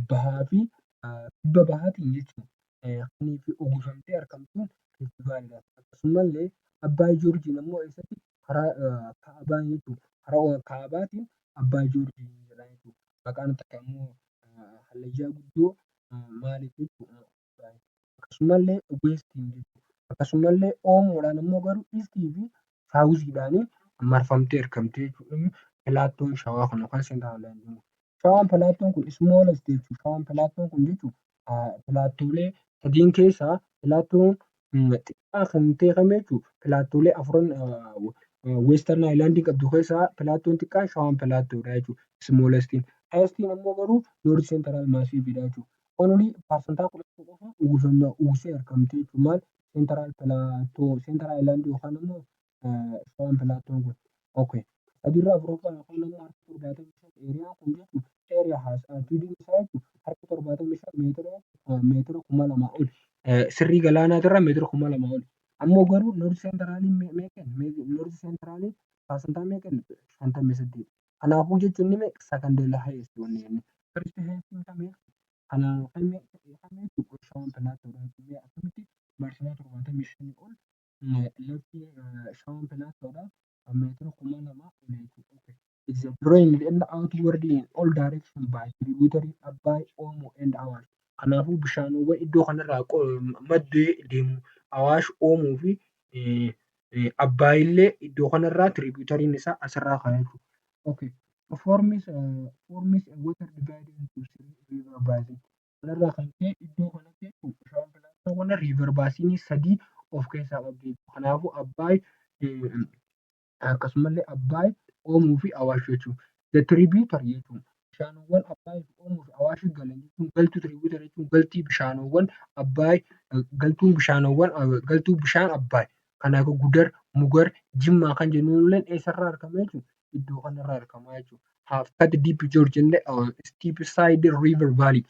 bahaa fi kibba bahaatiin jechuudha. Kaniifi uwwifamtee argamtu Rift Valley. Akkasumallee Abbaay Gorgeiin immoo eessatti? Karaa kaabaa jechuudha. Karaa kaabaatiin Abbaay Gorge jedhama jechuudha. Maqaan takka immoo hallayyaa guddoo maaliif jechuudha. Akkasumallee westiin jechuudha. Akkasumallee Oomoodhaan immoo garuu eastii fi southiidhaan marfamtee argamti jechuudha. Plateaun Shawaa kun yookaan Central. Shawaan Plateaun kun smallest jechuudha. Shawaan Plateaun kun jechuun plateaulee sadiin keessaa plateaun xiqqaa kan ta'e kam jechuudha? Plateaulee afran Western Highlandii qabdu keessaa plateaun xiqqaan Shawaan Plateaudha jechuudha. Smallestiin. Highestiin immoo garuu North Central Massiveidha jechuudha. Only 10% qofa uwwisee argamti jechuudha. Maal? Central Plateau, Central Highlandii yookaan immoo Shawaan Plateaun kun. Okay. Sadiirraa afuraffaa yookaan immoo harka 75 areaan kun jechuudha. Area has altitudeiin isaa jechuudha. Harka 75 meetira 2000 ol. Sirrii galaanaatirraa meetira 2000 ol. Ammoo garuu North Centraliin meeqa? North Centraliin parsantaa meeqa? 58. Kanaafuu jechuun inni meeqa? Second highest wanni jennee. First highest kamii? Kana kamii jechuudha? Shawaan Plateaudha jechuudha. Akkamitti 75% ol lafti Shawaan Plateaudha meetira 2000 ol jechuudha. Is drained and outward in all direction by tributary Abbaay, Oomoo and Awaash. Kanaafuu bishaanowwan iddoo kanarraa maddee deemu Awaash, Oomoo fi Abbaayillee iddoo kanarraa tributaryn isaa asirraa ka'a jechuudha. Okay. Forms a water divided into three river basin. Kanarraa kan ka'e iddoo kanatti Shawaan Plateau kana river basinii sadii of keessaa qabdi. Kanaafuu Abbaay, akkasumallee Abbaay, Oomoo fi Awaash jechuudha. The tributary jechuun bishaanowwan Abbaay, Oomoo fi Awaash galan jechuun, galtuu tributary jechuun galtii bishaanowwan Abbaay, galtuun bishaanowwan, galtuu bishaan Abbaay kan akka Gudar, Mugar, Jimmaa kan jennuun eessarraa argama jechuudha? Iddoo kanarraa argama jechuudha. Have cut deep gorge and steep side river valley.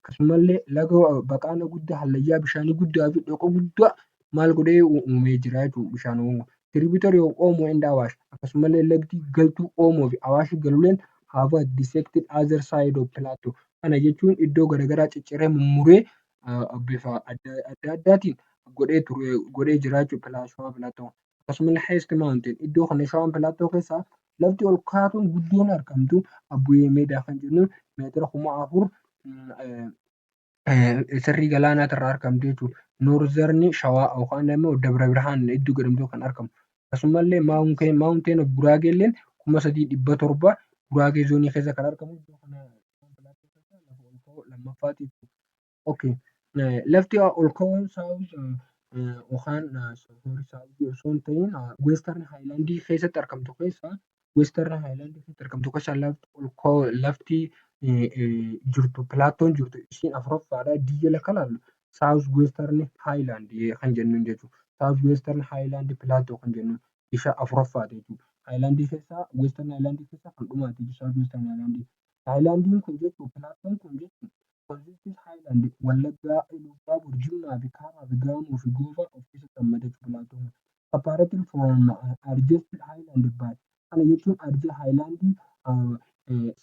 Akkasumallee laga baqaana guddaa, hallayyaa bishaanii guddaa fi dhoqa guddaa maal godhee uumee jira jechuudha bishaan. Tributary of Oomoo and Awaash, akkasumallee lagdi galtuu Oomoo fi Awaash galuuleen have dissected other side of plateau. Kana jechuun iddoo garaagaraa cicciree mummuree bifa adda addaatiin godhee ture, godhee jira jechuudha Shawaa Plateau. Akkasumallee highest mountain iddoo kana Shawaan Plateau keessaa lafti ol kaatuun guddoon argamtu Abbuyyee Meedaa kan jennuun meetira 4000 sirrii galaanaatirraa argamtu jechuudha. Northern Shawaa yookaan immoo Dabra Birhaan iddoo jedhamtu kan argamu. Akkasumallee mountain of Guraageelleen 3700 Guraagee zoonii keessa kan argamu. Iddoo kana lafa ol ka'oo lammaffaati. Okay. Lafti ol ka'oon south yookaan osoo hin ta'in Western Highlandii keessatti argamtu keessaa, Western Highlandii keessatti argamtu keessaa lafti ol ka'oo, lafti jirtu, plateaun jirtu ishiin afuraffaadha. Diyya kan ilaallu South Western Highland kan jennuun jechuudha. South Western Highland Plateau kan jennuun isa afuraffaati jechuudha. Highlandii keessaa, Western Highlandii keessaa kan dhumaati South Western Highlandii. Highlandiin kun jechuun, plateaun kun jechuun consisting Highland Wallaggaa, Iluu Abbaa, Jimmaa fi Kaabaa fi Gaamoo fi Goofaa of keessatti hammata jechuudha plateaun kun. Separated from adjacent Highland by, kana jechuun adjacent Highlandii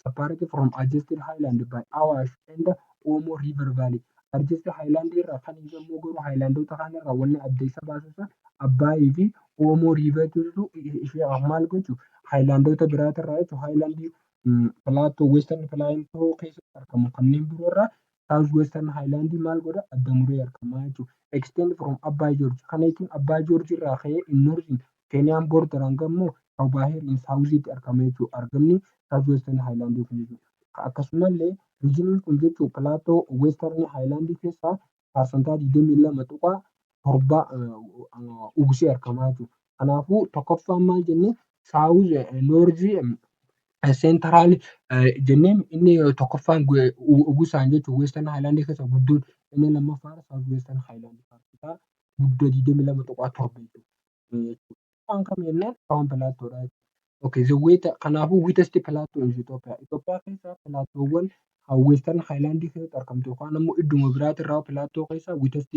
separated from adjacent Highland by Awash and Omo River Valley. Largest highlandii irraa kan immoo garuu highlandoota kaan irraa wanni adda isa baasu Abbaayii fi Oomoo Riveriitu ishee maal gochuu highlandoota biraatirraa jechuun highlandii plateau western plateau keessatti argamu kanneen biroorraa South Western Highlandii maal godha, adda muree argama jechuudha. Extend from Abbaay Gorge, kana jechuun Abbaay Gorge irraa ka'ee north Keniyaan border hanga immoo Baahir Southitti argama jechuudha. Argamni South Western Highlandii kun jechuudha. Akkasumallee regioniin kun jechuun plateau Western Highlandii keessaa 22.7% uwwisee argama jechuudha. Kanaafuu tokkoffaan maal jennee, South North Central jenneen, inni tokkoffaan uwwisaan jechuun Western Highlandii keessa guddoon, inni lammaffaan South Western Highlandii guddoo 22.7 jechuudha. Kan kam jennaan, Shawaan Plateaudha. Okay, kanaafuu wettest plateau Itoophiyaa. Itoophiyaa keessa plateauwwan Western Highlandii keessatti argamtu yookaan immoo idduma biraatirraa plateau keessa wettest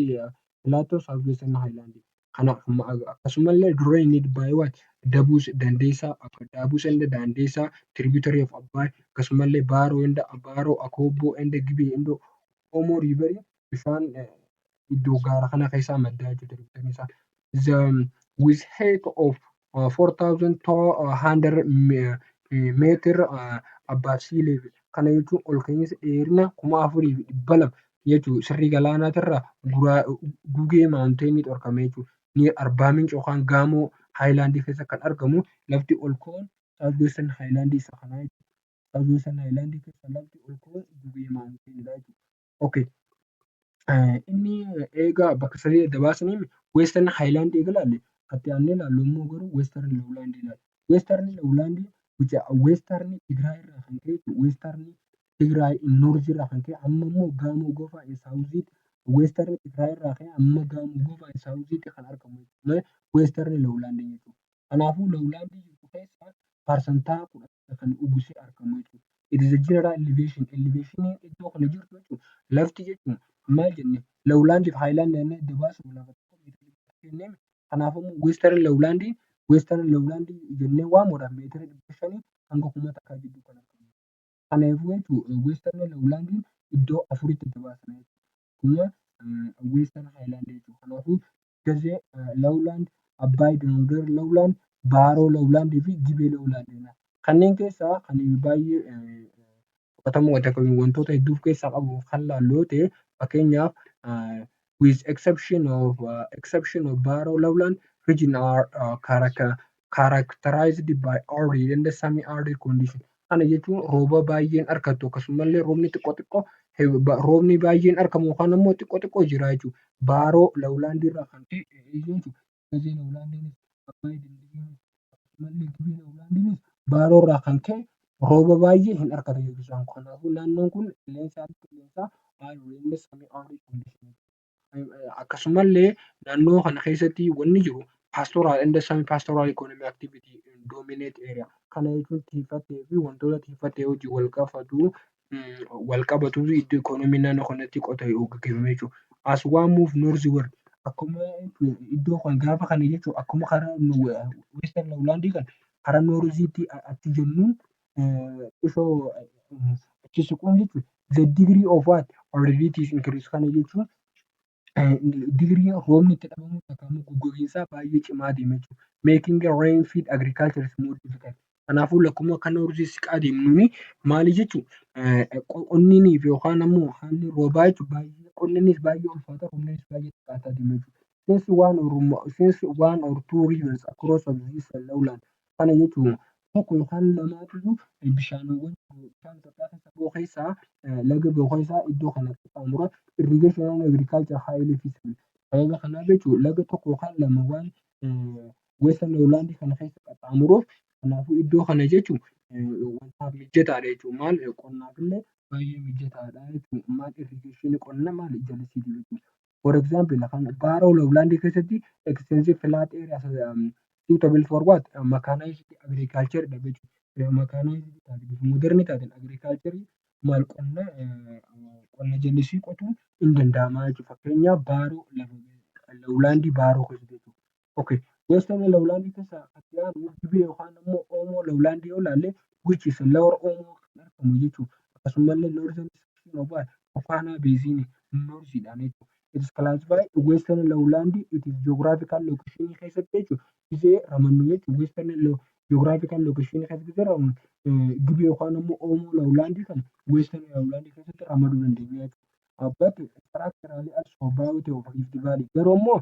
plateau South Western Highlandii. Kanaaf akkasumallee drained by what? Dabuus Dandeessaa, Daabus and Dandeessaa, tributary of Abbaay, akkasumallee Baaroo and Baaroo Akoobboo and Gibee and Oomoo Riverii bishaan iddoo gaara kana keessaa maddaa jechuudha isaa. The with height of 4200 meter above sea level. Kana jechuun ol ka'iinsa dheerina 4200 jechuudha. Sirrii galaanaatirraa Gugee Mountainiitu argama jechuudha. Ni Arbaa Minch yookaan Gaamoo Highlandii keessa kan argamu lafti ol ka'uun South Western Highlandii isa kanaa jechuudha. South Western Highlandii keessa lafti ol ka'uun Gugee Mountainidha jechuudha. Okay. Inni eegaa bakka sadii adda baasanii Western Highlandii eega ilaalle, itti aansee ilaallu immoo garuu Western Lowlandii ilaalla. Western Lowlandii Western Tigraay irraa kan ka'e, Western Tigraay North irraa kan ka'e amma immoo Gaamoo Gofaa Southiitti, Western Tigraay irraa ka'ee hamma Gaamoo Gofaa Southiitti kan argamu Western Lowlandii jechuudha. Kanaafuu Lowlandii keessa 10% kan uwwisee argamu jechuudha. It is a general elevation. Elevation iddoo kana jirtu jechuudha. Lafti jechuun maal jenne, Lowlandii fi Highlandii jennee adda baasuuf lafa jennee. Kanaafuu Western Lowlandii, Western Lowlandii jennee waamuudhaaf meetira 500 hanga 1000 gidduu kan argamudha. Kanaafuu jechuun Western Lowlandiin iddoo afuritti adda baasna jechuudha. Western Highlandii jechuudha. Kanaafuu Gazee Lowland, Abbaay Dongor Lowland, Baaroo Lowlandii fi Gibee Lowlandii. Kanneen keessaa kan baay'ee fudhatama wantoota hedduu of keessaa qabu kan laallu yoo ta'e, fakkeenyaaf with exception of Baaroo Lowland region are characterized by arid and semi arid condition. Kana jechuun rooba baay'een argattu, akkasumallee roobni xiqqoo xiqqoo, roobni baay'een argamu yookaan immoo xiqqoo xiqqoo jira jechuudha. Baaroo Lowlandii irraa kan ka'e jechuudha. Gazee Lowlandiinis, Abbaay akkasumallee Gibee Lowlandiinis Baaroo irraa kan ka'e rooba baay'ee hin argatan jechuudha. Kanaafuu naannoon kun qilleensa qilleensaa semi arid condition. Akkasumallee naannoo kana keessatti wanni jiru pastoral and semi pastoral economic activity dominate area. Kana jechuun tiifatee fi wantoota tiifatee wajjin wal qabatuu fi iddoo ikoonomiin naannoo kanatti gaggeeffame jechuudha. As one move northward, akkuma iddoo kan gaafa kana jechuun akkuma karaa Western Lowlandii kan karaa northiitti achi jennu ishoo achi siquun jechuudha. The degree of what aridity is increase. Kana jechuun degree roobni itti dhabamu takka immoo goggogiinsaa baay'ee cimaa deema jechuudha. Making rain fed agriculture is more difficult. Kanaafuu lakkuma akka northii siqaa deemnuuni maali jechuun qonni yookaan ammoo haalli roobaa jechuun baay'ee qonninis baay'ee ulfaata, roobnis baay'ee xiqqaataa deema jechuudha. Since one or two rivers across of this lowland, kana jechuun tokko yookaan lamaatu bishaanowwan bishaan Itoophiyaa keessa bahu keessaa laga bahu keessaa iddoo kana qaxxaamura irrigation agriculture highly feasible. Sababa kanaaf jechuun laga tokko yookaan lama waan western lowland kana keessa qaxxaamuruuf, kanaafuu iddoo kana jechuun wantaaf mijataadha jechuudha. Maal qonnaaf illee baay'ee mijataadha jechuudha. Maal irrigation qonna maal jallisiiti jechuudha. For example, Baaroo lowland keessatti extensive flat areas suitable for what? Mechanized agriculture dha jechuudha. Mechanized bifa modern taateen agriculture maal qonna qonna jallisii qotuun hin danda'ama jechuudha. Fakkeenyaaf Baaroo lowland Baaroo keessatti jechuudha. Okay. Western lowland keessa itti aanu Gibee yookaan immoo Oomoo lowland yoo ilaalle, which is lower Oomoo kan argamu jechuudha. Akkasumallee northern section of what? Turkana basin Northiidhaan jechuudha. It is classified Western Lowland, it is geographical location keessatti jechuudha. Gisee ramannu jechuudha, Western geographical location keessatti gisee ramannu Gibee yookaan immoo Oomoo Lowland kana Western Lowland keessatti ramaduu dandeenya jechuudha. But structurally also boundary of Rift Valley, garuu immoo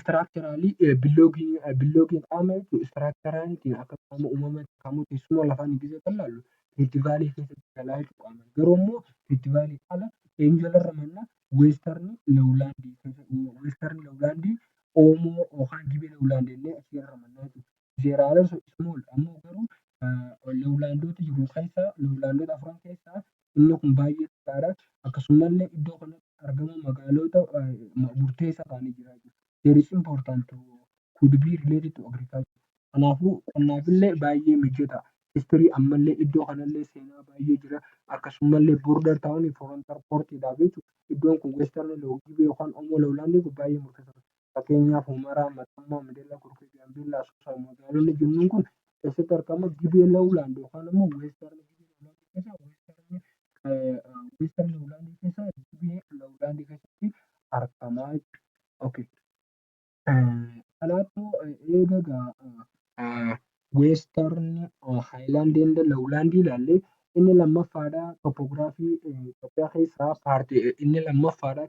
structurally belonging qaama jechuudha. Structurally akka qaama uumamaatti, qaama teessuma lafaan gisee kan ilaallu Rift Valley keessatti galaa jechuudha. Garuu immoo Rift Valley ala eenyu jala ramanna? Western Lowland, Western Lowland, Oomoo yookaan Gibee Lowland jennee achi jala ramanna jechuudha. There are also small, ammoo garuu lowlandoota jiru keessaa, lowlandoota afran keessaa inni kun baay'ee xiqqaadha. Akkasumallee iddoo kanatti argama magaalota murteessaa ta'anii jira jechuudha. There is important to could be related to agriculture. Kanaafuu qonnaafillee baay'ee mijata. History ammallee iddoo kanallee seenaa baay'ee jira. Akkasumallee border ta'uun frontier portiidhaaf jechuudha. Iddoon kun Western Gibee yookaan Oomoo Lowlandiin kun baay'ee murteessaadha. Fakkeenyaaf Humaraa, Matammaa, Meedellaa, Gorkee, Gaambeellaa, Asoosaa magaalonni jennuun kun eessatti argama? Gibee Lowland yookaan immoo Western Gibee Lowland keessa, Western Lowland keessa, Gibee Lowland keessatti argama jechuudha. Okay. Kanaafuu eega Western Highland and Lowland ilaalle, inni lammaffaadha topography Itoophiyaa keessaa partii inni lammaffaadha,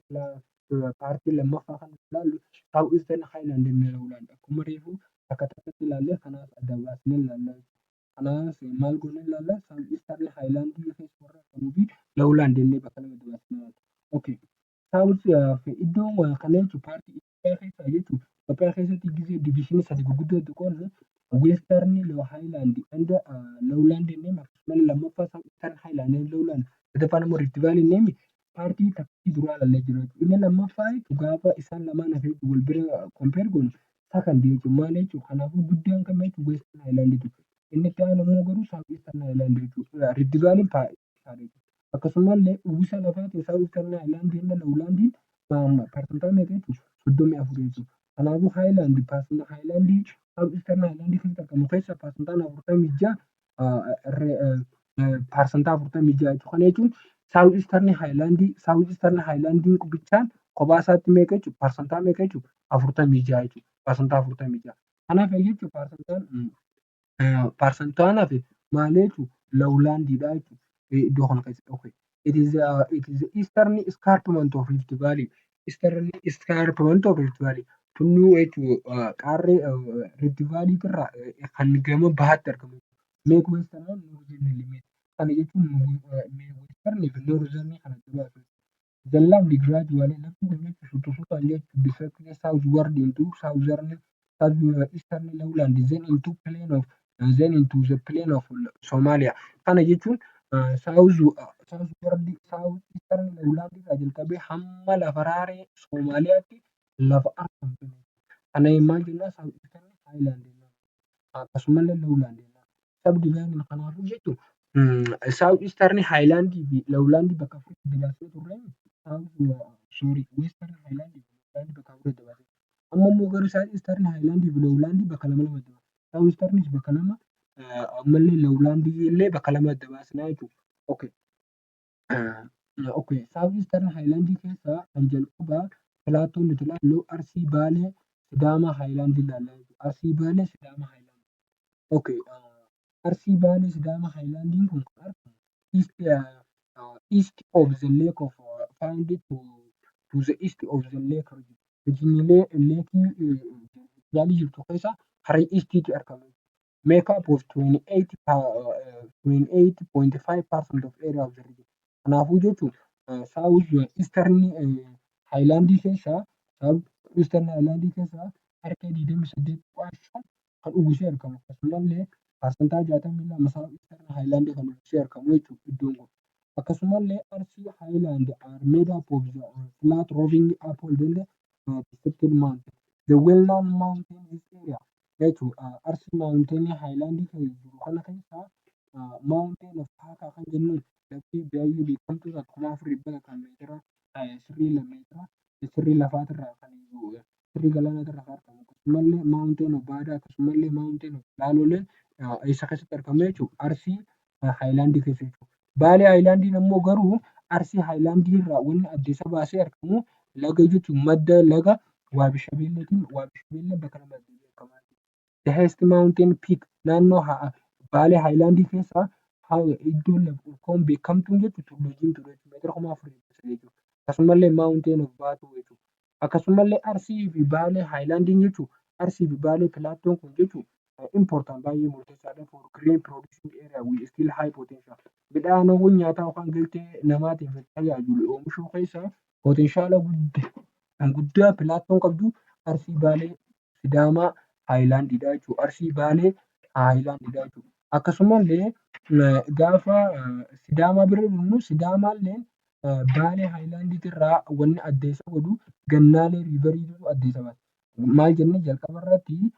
partii lammaffaa kan ilaallu South Eastern Highland and Lowland. Akkuma reefu bakka takkatti ilaalle, kanaaf adda baasnee ilaalla. Kanaaf maal goonee ilaalla? South Eastern Highland keessa warra argamuu fi Lowland jennee bakka lamatti baasnee ilaalla. Okay. South iddoo kana jechuun partii Itoophiyaa keessaa jechuun Itoophiyaa keessatti gisee divisionii sadi gurguddoo itti qoodnu Western Highland and Lowland jennee, akkasumallee lammaffaa South Eastern Highland and Lowland, sadaffaan immoo Rift Valley jennee partii takkiitii duraa ilaallee jira jechuudha. Inni lammaffaa jechuun gaafa isaan lamaan hafee wal bira compare goonu second jechuudha. Maal jechuudha? Kanaafuu guddaan kam jechuudha? Western Highland jechuudha. Inni itti aanu immoo garuu South Eastern Highland jechuudha. Rift Valley akkasumallee uwwisa lafaatiin South Eastern Highland and Lowlandiin parsantaa meeqa jechuudha? 34 jechuudha. Kanaafuu Highland Highlandii South Eastern Highland keessatti argamu keessa parsantaan 46, 46 jechuudha. Kana jechuun South Eastern Highland, South Eastern Highlandiin bichaan kophaa isaatti meeqa jechuudha? Parsantaa meeqa jechuudha? 46 jechuudha. 46%. Kanaaf jechuudha parsantaan hafe maal jechuudha? Lowlandiidha jechuudha. Iddoo kana keessatti. It is the eastern escarpment of Rift Valley. Eastern escarpment of Rift Valley. Tulluu jechuudha, qaarree Rift Valley irraa kan gama bahaatti argamu. Make western and northern limit. Kana jechuun western fi northern kana adda. The land gradually, lafti kun jechuun suuta suutaan jechuun deflected southward into southern eastern lowland, then into the plain of Somalia. Kana jechuun south southward south eastern lowland irraa jalqabee hamma lafa raaree Somaaliyaatti lafa argamtu. Kana maal jennaan? South eastern highland jennaan. Akkasumallee lowland jennaan. Subdivision kanaafuu jechuun South eastern highland fi lowland bakka afuritti adda baasnee turre, sorry, western highland fi lowland bakka afuritti adda baasnee. Amma immoo garuu South eastern highland fi lowland bakka lama lama adda baasna. South easternis bakka lama, ammallee lowland illee bakka lama adda baasnaa jechuudha. Okay. Okay. South eastern highland keessaa kan jalqabaa plateaun nuti ilaallu Arsii, Baalee, Sidaamaa Highland ilaalla jechuudha. Arsii, Baalee, Sidaamaa Highland. Okay. Arsii, Baalee, Sidaamaa Highlandiin kun kan argamu east of the lake of found to the east of the lake region. Regioniilee lakeii Valley jirtu keessa karaa eastiitti argama. Make up of 28.5% of area of the region. Kanaafuu jechuun South Eastern Highland keessaa, South Eastern Highland keessaa harka 28.5 kan uwwisee argamu. Akkasumallee 62% South Eastern Highland kan uwwisee argamu jechuudha iddoon kun. Akkasumallee Arsii Highland are made up of the flat rolling upland and dissected mountain. The well known mountain this area jechuudha. Arsii mountain Highland jiru kana keessaa mountain of Taakaa kan jennuun lafti baay'ee beekamtuu 4100 meetira sirrii meetira sirrii lafaatirraa kan sirrii galaanaatirraa kan argamu. Akkasumallee mountain of Baadaa, akkasumallee mountain of Laaloleen eessa keessatti argamu jechuudha? Arsii Highland keessa jechuudha. Baalee Highlandiin ammoo garuu Arsii Highlandii irraa wanni adda isa baasee argamu laga jechuun madda laga Waabi Shabeelleetiin. Waabi Shabeelleen bakka lamatti beekama. The highest mountain peak naannoo Baalee Highlandii keessaa iddoon lafa beekamtuun jechuudha Tulluu Diimtuudha jechuudha, meetira 4300 jechuudha. Akkasumallee mountain of Baatuu jechuudha. Akkasumallee Arsii fi Baalee Highlandiin jechuudha. Arsii fi Baalee Plateaun kun jechuudha important, baay'ee murteessaadha for grain producing area with still high potential. Midhaanowwan nyaataa yookaan galtee namaatiif tajaajilu oomishuu keessaa potential guddaa plateaun qabdu Arsii, Baalee, Sidaamaa Highlandiidha jechuudha. Arsii, Baalee Highlandiidha jechuudha. Akkasumallee gaafa Sidaamaa bira dhufnu, Sidaamaallee Baalee Highlandii irraa wanni adda isa godhu Gannaalee Riveriitu adda isa baasa. Maal jennee jalqaba irratti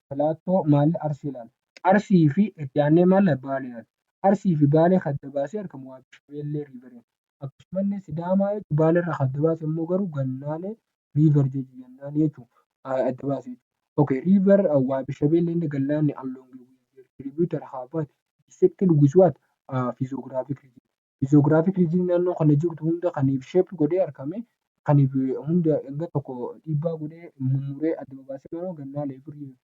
plateau maal Arsii ilaalla. Arsii fi itti aansee maal Baalee ilaalla. Arsii fi Baalee kan adda baasee argamu Waabi Shabeellee Riverii. Akkasumallee Sidaamaa Baalee irraa kan adda baase immoo garuu Gannaalee River jennaan jechuudha. Adda baase. Okay, river Waabi Shabeellee and Gannaalee along with tributary have dissected with what? Physiographic region. Physiographic region naannoo kana jirtu hunda kan shape godhee argame, kan hunda hanga tokko dhiibbaa godhee mummuree adda baasee yeroo Gannaalee fi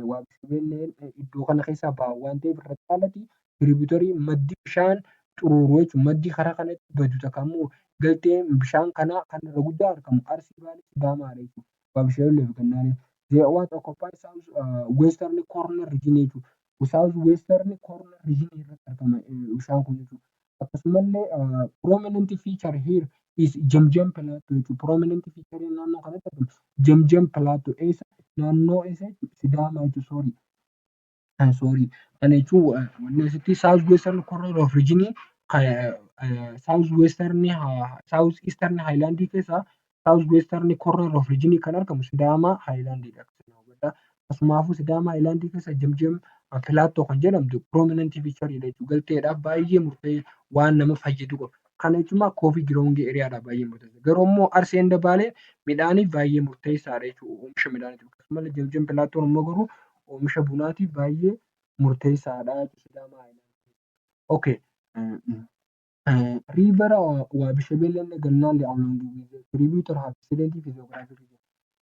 Waabi Shabeelleen iddoo kana keessaa bahan waan ta'eef, irra caalatti tributary maddi bishaan xuruuruu jechuudha. Maddi karaa kanatti badu takka immoo galteen bishaan kanaa kan irra guddaa argamu Arsii, Baalee, Sidaamaadha jechuudha. Waabi Shabeellee fi Gannaaleen. They what occupy south western corner region jechuudha. South western corner region irratti argama bishaan kun jechuudha. Akkasumallee prominent feature here is Jamjam Plateau jechuudha. Prominent feature naannoo kanatti argamu Jamjam Plateau eessa, naannoo eessa jechuudha? Sidaamaa jechuudha, sorry. Sorry. Kana jechuun wanni asitti south western corner of region, south western, south eastern highland keessaa south western corner of region kan argamu Sidaamaa Highlandiidha. Akkasumaafuu Sidaamaa Highlandii keessa Jamjam Plateau kan jedhamtu prominent feature jechuudha. Galteedhaaf baay'ee murtee waan nama fayyadu qaba. Kana jechuun coffee growing areadhaaf baay'ee murteessaadha. Garuu immoo Arsii and Baalee midhaaniif baay'ee murteessaadha jechuudha, oomisha midhaaniitiif. Akkasumallee Jamjam Plateaun immoo garuu oomisha bunaatiif baay'ee murteessaadha jechuudha. Okay. River Waabi Shabeellee and Gannaalee along with tributary have excellent physiographic region.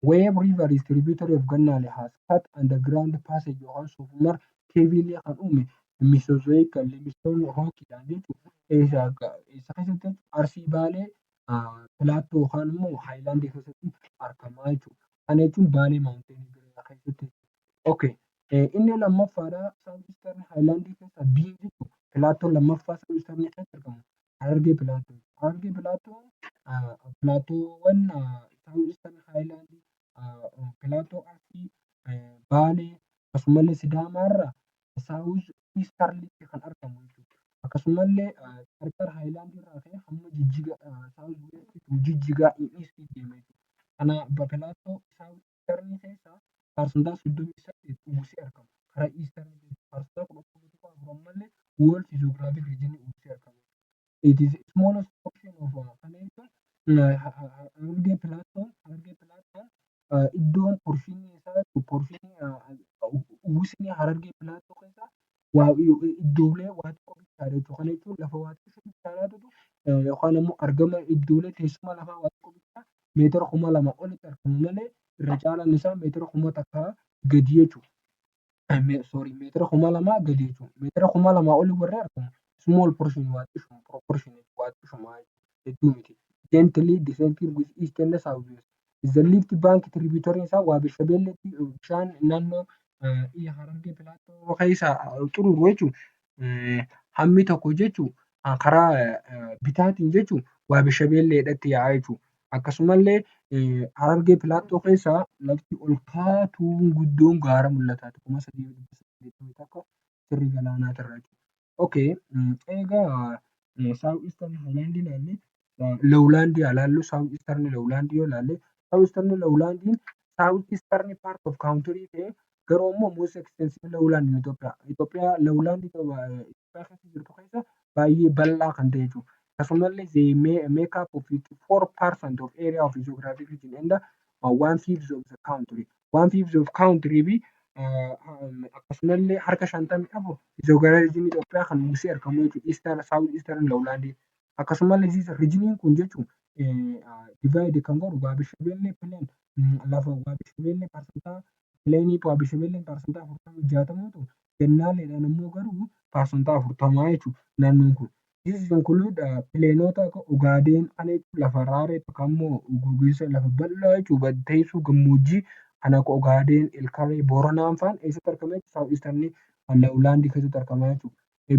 Web River is tributary of Gannaalee has cut underground passage yookaan Soofumar caveillee kan uume Mesozoic limestone rockiidhaan jechuudha. Eessa keessatti? Arsii Baalee Plateau yookaan immoo Highlandii keessatti argama jechuudha. Kana jechuun Baalee Mountainii keessatti. Okay. Inni lammaffaadha South Eastern Highlandii keessa B jechuudha. Plateaun lammaffaa South Eastern keessatti argamu Harargee Plateau. Harargee Plateaun plateauwwan South Eastern Highlandii, Plateau Arsii, Baalee akkasumallee Sidaamaarraa South Easterlitti kan argamu jechuudha. Akkasumallee qarqara Highlandii irraa ka'ee hamma Jijjigaa, South Jijjigaa East deema jechuudha. Kana Plateau South Eastern keessaa 38% uwwisee argama. Karaa Eastern 11.4% ammallee whole physiographic region uwwisee argama. It is smallest portion of, kana jechuun Harargee Plateaun iddoon portionii isaa, portionii uwwisni Harargee Plateau keessaa iddoolee waa xiqqoo bichaadha jechuudha. Kana jechuun lafa waa xiqqoo bichaadhaatu yookaan immoo argama iddoolee teessuma lafaa waa xiqqoo bichaa meetira 2000 olitti argamu malee irra caalaan isaa meetira 1000 gadi jechuudha. Sorry, meetira 2000 gadi jechuudha. Meetira 2000 olii warri argamu small portion, waa xiqqishuma, proportion waa xiqqishuma, hedduu miti. Gently descending with east and south west. The left bank tributary isaa Waabi Shabeelleetti bishaan naannoo Harargee Plateau keessa xururu jechuudha. Hammi tokko jechuun karaa bitaatiin jechuun Waabi Shabeelleedhaatti yaa'a jechuudha. Akkasumallee Harargee Plateau keessa lafti ol kaatuun guddoon gaara mul'ataati. 3881 sirrii galaanaatirra jechuudha. Okay, egaa South Eastern Highland ilaalle, Lowland haa ilaallu. South Eastern Lowland yoo ilaalle, South Eastern Lowlandiin South Eastern part of country ta'ee garuu immoo most extensive lowland in Itoophiyaa. Itoophiyaa lowland Itoophiyaa keessa jirtu keessa baay'ee bal'aa kan ta'e jechuudha. Akkasumallee they make up of 54% of area of geographic region and one fifth of the country. One fifth of country fi akkasumallee harka 54 geographic region Itoophiyaa kan uwwisee argamu jechuudha. Eastern, South Eastern Lowland. Akkasumallee regioniin kun jechuun divide kan godhu Waabi Shabeellee plain, lafa Waabi Shabeellee parsantaa plainii Waabi Shabeellee 40% ta'u, gannaaleedhaan immoo garuu 40% jechuudha naannoon kun. This include plainota akka Ugaadeen kana jechuun lafa raaree yookaan immoo gogiinsa lafa bal'aa jechuudha, teessoo gammoojjii kan akka Ugaadeen, Ilkaree, Booranaan fa'aan eessatti argama jechuudha? South Eastern Lowlandii keessatti argama jechuudha.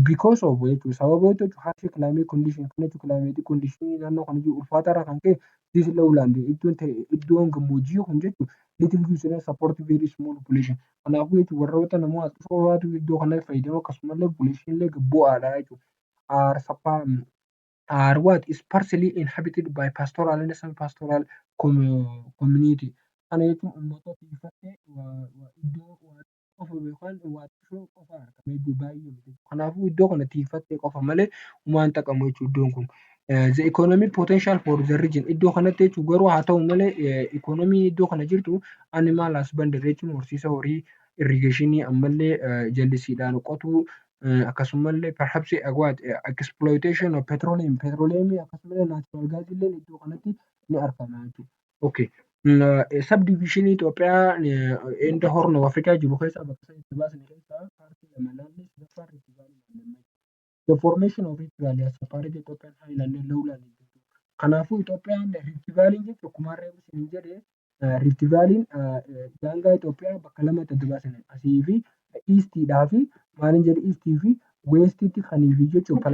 Because of jechuudha, sababa jechuudha, harsh climate condition kana jechuudha, climate condition naannoo kana jiru ulfaataa irraa kan ka'e, this lowland iddoon ta'e, iddoon gammoojjii kun jechuudha, little use, support very small population. Kanaafuu jechuudha, warroota namoota qofaatu iddoo kanatti fayyadamu, akkasumallee population illee bu'aadha jechuudha. Are what sparsely inhabited by pastoral and semi-pastoral community. Kana jechuun uummata tiifattee iddoo qofa yookaan waa xiqqoo qofa argama iddoo baay'ee. Kanaafuu iddoo kana tiifattee qofa malee waan xaqamu jechuudha iddoon kun. The economic potential for the region iddoo kanatti jechuun garuu haa ta'u malee economy iddoo kana jirtu animal husbandry jechuun horsiisa horii, irrigationii, ammallee jallisiidhaan qotuu, akkasumallee perhaps what exploitation of petroleum, akkasumallee natural gas illee iddoo kanatti ni argama jechuudha. Okay. Subdivision Itoophiyaa and Horn of Africa jiru keessaa bakka sadiitti baasne keessaa paartii lama ilaalle, sadaffaan Rift Valley. The formation of Rift Valley has separated Ethiopian highland and lowland. Kanaafuu Itoophiyaan Rift Valley jechuun akkuma reefu isin jedhe, Rift Valley daangaa Itoophiyaa bakka lamatti adda baasan, asii fi eastiidhaa fi maalin jedhe, eastii fi westiitti kaniifi jechuun bakka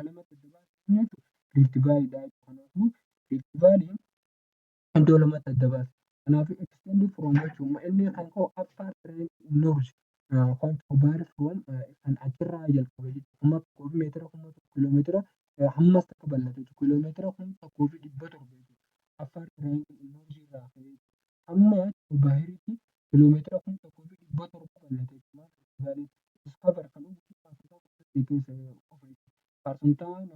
lamatti adda baasan jechuudha. Rift Valley dha. Kanaafuu Rift Valley iddoo lamatti adda baasa. Kanaafuu extend from jechuun inni kan ka'u Afar North from kan achirraa jalqabe jechuudha. 1000 meetira 1000 kiiloomeetira hammas takka bal'ata jechuudha. Kiiloomeetira 1700 jechuudha. Afar North irraa ka'ee hamma Bahiriitti kiiloomeetira 1700 bal'ata jechuudha. Discover kan keessa parsantaa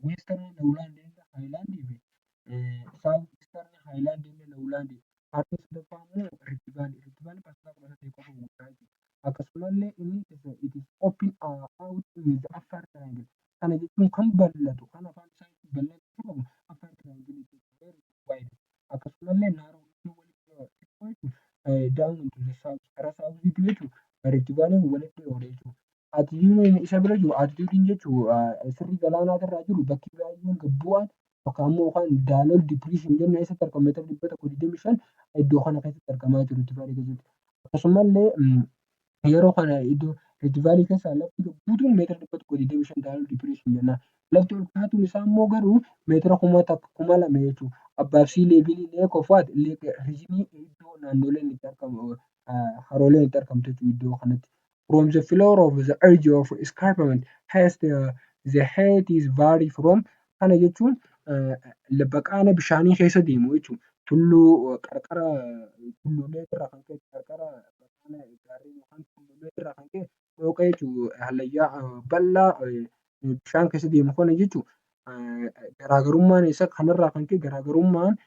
Western Lowland Highland fi South Eastern Highland Lowland. Paartiin sadaffaa immoo Rift Valley. Rift Valley parsantaa 18 qofa guutaa jechuudha. Akkasumallee inni it is open out in the Afar Triangle. Kana jechuun kan bal'atu, kan afaan isaa bal'achuu qabu Afar Triangle wide. Akkasumallee narrow down into the south, karaa southiitti jechuudha. Rift Valley walitti dhiyoodha jechuudha. Altitudeiin isa bira jiru, altitudeiin jechuun sirrii galaanaa irraa jiru, bakki baay'een gad bu'aan yookaan immoo yookaan Dallol Depression jennu eessatti argama? Meetira 125 iddoo kana keessatti argamaa jiru Rift Valley keessatti. Akkasumallee yeroo kana iddoo Rift Valley keessaa lafti gad buutuun meetira 125 Dallol Depression jennaan. Lafti ol kaatuun isaa immoo garuu meetira 1000, 2000 jechuudha. Above sea level lake of what lake regionii iddoo naannoleen itti argamu, harooleen itti argamtu jechuudha iddoo kanatti. From the floor of the edge of escarpment highest the height is vary from, kana jechuun baqaana bishaanii keessa deemu jechuudha. Tulluu qarqara tulluulee irraa kan ka'e, qarqara gaarreen yookaan tulluulee irraa kan ka'e dhooqa jechuudha. Hallayyaa bal'aa bishaan keessa deemu kana jechuudha. Garaagarummaan isaa kanarraa kan ka'e, garaagarummaan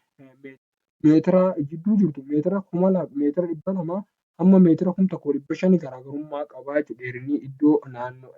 meetira gidduu jirtu meetira 2000, meetira 200 hamma meetira 1500 garaagarummaa qabaa jechuudha dheerinni iddoo naannoo.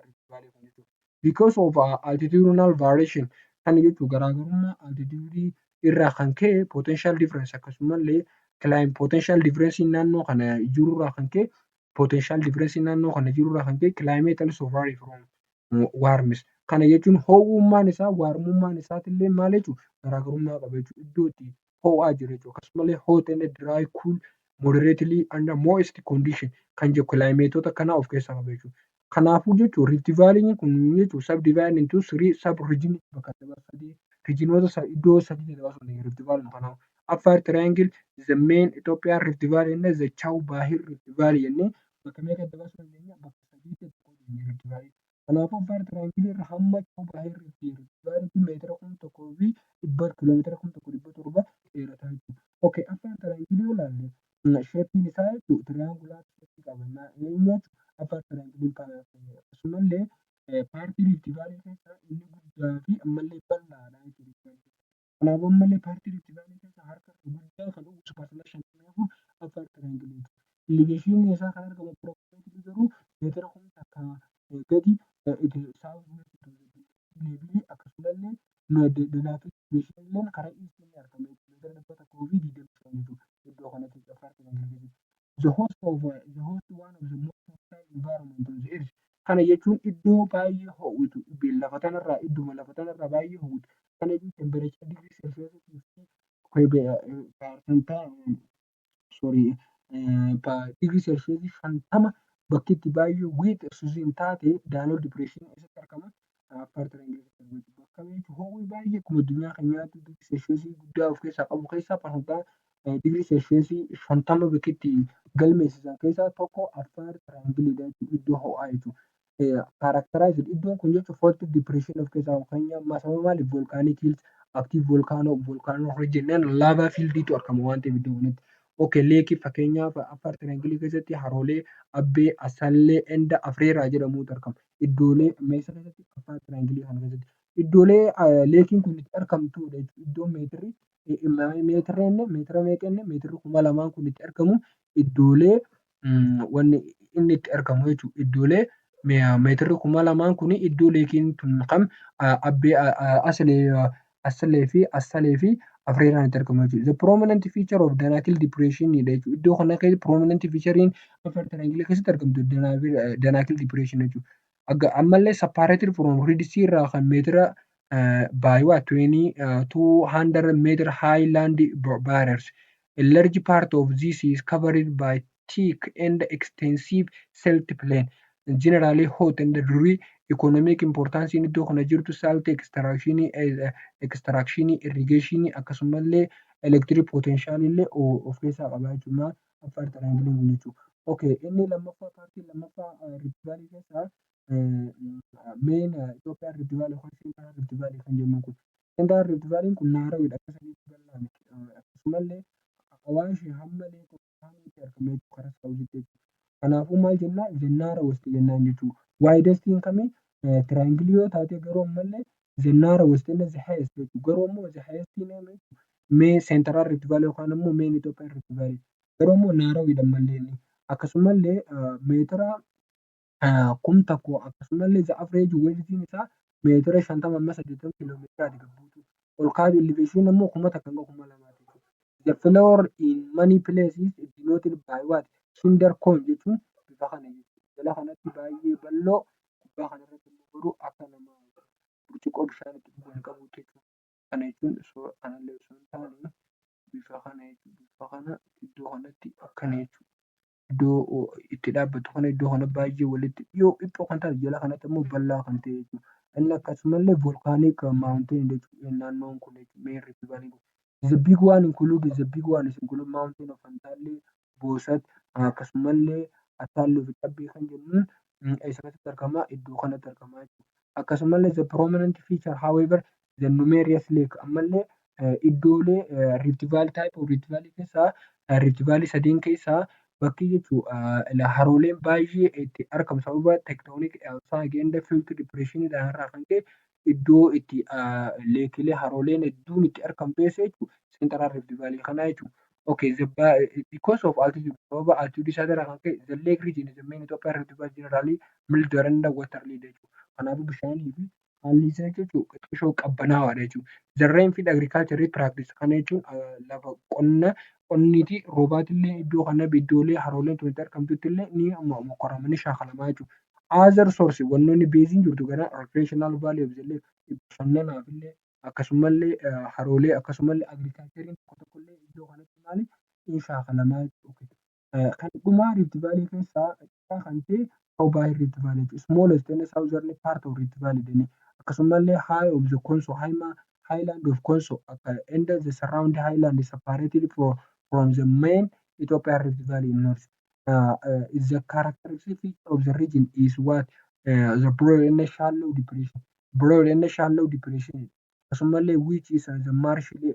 Because of altitudinal variation, kana jechuun garaagarummaa altitude irraa kan ka'e, potential difference, akkasumallee climate potential difference naannoo kana jirurraa kan ka'e, potential difference naannoo kana jirurraa kan ka'e, climate also vary from warms. Kana jechuun ho'ummaan isaa, warmummaan isaatillee maal jechuudha? Garaagarummaa qaba jechuudha. Iddoo itti ho'aa jiru jechuudha. Akkasumallee hot and dry, cool, moderately and moist condition kan jedhu climateota akkanaa of keessaa qaba jechuudha. Kanaafuu jechuun Rift Valley kun jechuun sub divide into three sub region, bakka sadii, regionoota iddoo sadii baasuu dandeenya Rift Valley kanaaf. Afar Triangle, the main Ethiopian Rift Valley and the Chew Bahir Rift Valley jennee bakka meeqa adda baasuu dandeenya? Bakka sadiitti adda baasuu dandeenya Rift Valley. Kanaafuu Afar Triangle irra hamma Chew Bahir Rift Valley meetira 1100, kiiloomeetira 1700 dheerata jechuudha. Okay, Afar Triangle yoo ilaalle shapeiin isaa jechuudha triangular shapeii qaba. Eenyu Afar Triangle akkasumallee paartii Rift Valley keessaa inni guddaa fi ammallee bal'aadha jechuudha. Kanaafuu ammallee paartii Rift Valley keessaa harka guddaa kan uwwisu 54% Afar Triangle. Elevationiin isaa kan argamu approximately garuu meetira 1000 gadi south Danakil Depression karaa eastii argama kiiloomeetira 125 jechuudha. Iddoo kanatti Afar Triangle keessatti. The host one of the most hostile environment on the earth. Kana jechuun iddoo baay'ee ho'itu, lafa kanarraa, idduma lafa kanarraa baay'ee ho'itu. Kana jechuun temperature degree Celsius sorry, degree Celsius 50 bakki itti baay'ee wet hin taate Danakil Depression eessatti argama? Afar Triangle keessatti argama. Bakka ho'i baay'ee akkuma addunyaa keenyaatti degree Celsius guddaa of keessaa qabu keessaa parsantaa degree Celsius 50 bakki itti galmeessisan keessaa tokko Afar Triangle dha jechuudha. Iddoo ho'aa jechuudha. Characterized iddoon kun jechuun fault depression of keessaa qaba. Fakkeenyaaf sababa maaliif? Volcanic hills, active volcano, volcano jennaan lava fieldiitu argama waan ta'eef iddoo kanatti. Okay, lakeii fakkeenyaaf Afar Triangle keessatti haroolee Abbee, Asallee, and Afreeraa jedhamutu argama. Iddoolee meeshaa keessatti, Afar Triangle kana keessatti. Iddoolee lakeiin kun itti argamtudha jechuudha. Iddoo meetirri meetira inni meetira meeqa inni meetirri 2000 kun itti argamu, iddoolee wanni inni itti argamu jechuudha. Iddoolee meetirri 2000 kun iddoo lakeiin tun kan Abbee, Asalee fi Afreeraan itti argamu jechuudha. The prominent feature of Danakil Depression dha jechuudha. Iddoo kana keessatti prominent featurein Afar Triangle keessatti argamtu Danakil Depression jechuudha. Ammallee separated from Red Sea irraa kan meetira by what 20 200 meter highland barriers. A large part of this is covered by thick and extensive salt plain. Generally hot and dry. Economic importance iddoo kana jirtu salt extraction, irrigation, akkasumallee electric potential illee of keessaa qaba jechuudha. Afar Triangle kun jechuudha. Okay, inni lammaffaa, partii lammaffaa Rift Valley keessaa main Itoophiyaa Rift Valley yookaan Central Rift Valley kan jennu kun. Central Rift Valley kun narrowdha. Akka sanitti bal'aa miti. Akkasumallee Awaashii hamma Lake Taanaatti argama jechuudha karaa southiitti jechuudha. Kanaafuu maal jennaa? The narrowest jennaan jechuudha. Widestiin kamii? Triangle yoo taate, garuu ammallee the narrowest inni the highest jechuudha. Garuu ammoo the highest mee Central Rift Valley yookaan immoo main Itoophiyaa Rift Valley. Garuu ammoo narrowdha ammallee inni. Akkasumallee meetira 1000, akkasumallee the average widthiin isaa meetira 50 amma 80 kiiloomeetiraati gad buutu. Ol kaa'u elevation immoo 1000 hanga 2000ti jechuudha. The floor in many places is denoted by what? Cinder cone jechuun bifa kana jechuudha. Jala kanatti baay'ee bal'oo, gubbaa kanarratti immoo garuu akka nama burcuqqoo bishaan itti dhugan qabuutti jechuudha. Kana jechuun kanallee osoo hin taane bifa kana jechuudha. Bifa kana iddoo kanatti akkana jechuudha. Iddoo itti dhaabbatu kana, iddoo kana baay'ee walitti dhiyoo dhiphoo kan taate, jala kanatti immoo bal'aa kan ta'e jechuudha. Inni akkasumallee volcanic mountain jechuudha naannoon kun jechuudha main Rift Valley. The big one is include mountain of Fantaallee, Boosat, akkasumallee Attaallee fi Cabbii kan jennuun eessa keessatti argama? Iddoo kanatti argama jechuudha. Akkasumallee the prominent feature, however, the numerous lake. Ammallee iddoolee Rift Valley, type of Rift Valley keessaa, Rift Valley sadeen keessaa bakki jechuun harooleen baay'ee itti argamu sababa tectonic and fault depression irraa kan ka'e iddoo itti lakeilee harooleen hedduun itti argamtu eessa jechuudha? Central Rift Valley kana jechuudha. Okay, because of altitude, sababa altitude isaa irraa kan ka'e, the lake region is the main Ethiopian Rift Valley generally mild and waterly jechuudha. Kanaafuu bishaanii fi haalli isaa jechuudha xiqqishoo qabbanaawaadha jechuudha. The rainfed agriculture practice, kana jechuun lafa qonna qonniiti roobaatillee iddoo kana iddoolee harooleen tun itti argamtutti illee ni mokorama, ni shaakalamaa jechuudha. Other source wannoonni baseiin jirtu gara recreational value of the lake, bashannanaaf illee, akkasumallee haroolee, akkasumallee agricultureiin tokko tokkollee iddoo kanatti maali ni shaakalamaa jechuudha. Kan dhumaa Rift Valley keessaa kan ta'e Chew Bahir Rift Valley jechuudha. Smallest and southern part of Rift Valley jennee, akkasumallee high of the Konso highland of Konso and the surrounding highland is separated from the main Ethiopian Rift Valley in north. The characteristic feature of the region is what? The broad and shallow depression. Broad and shallow depression. Akkasumallee which is the marshy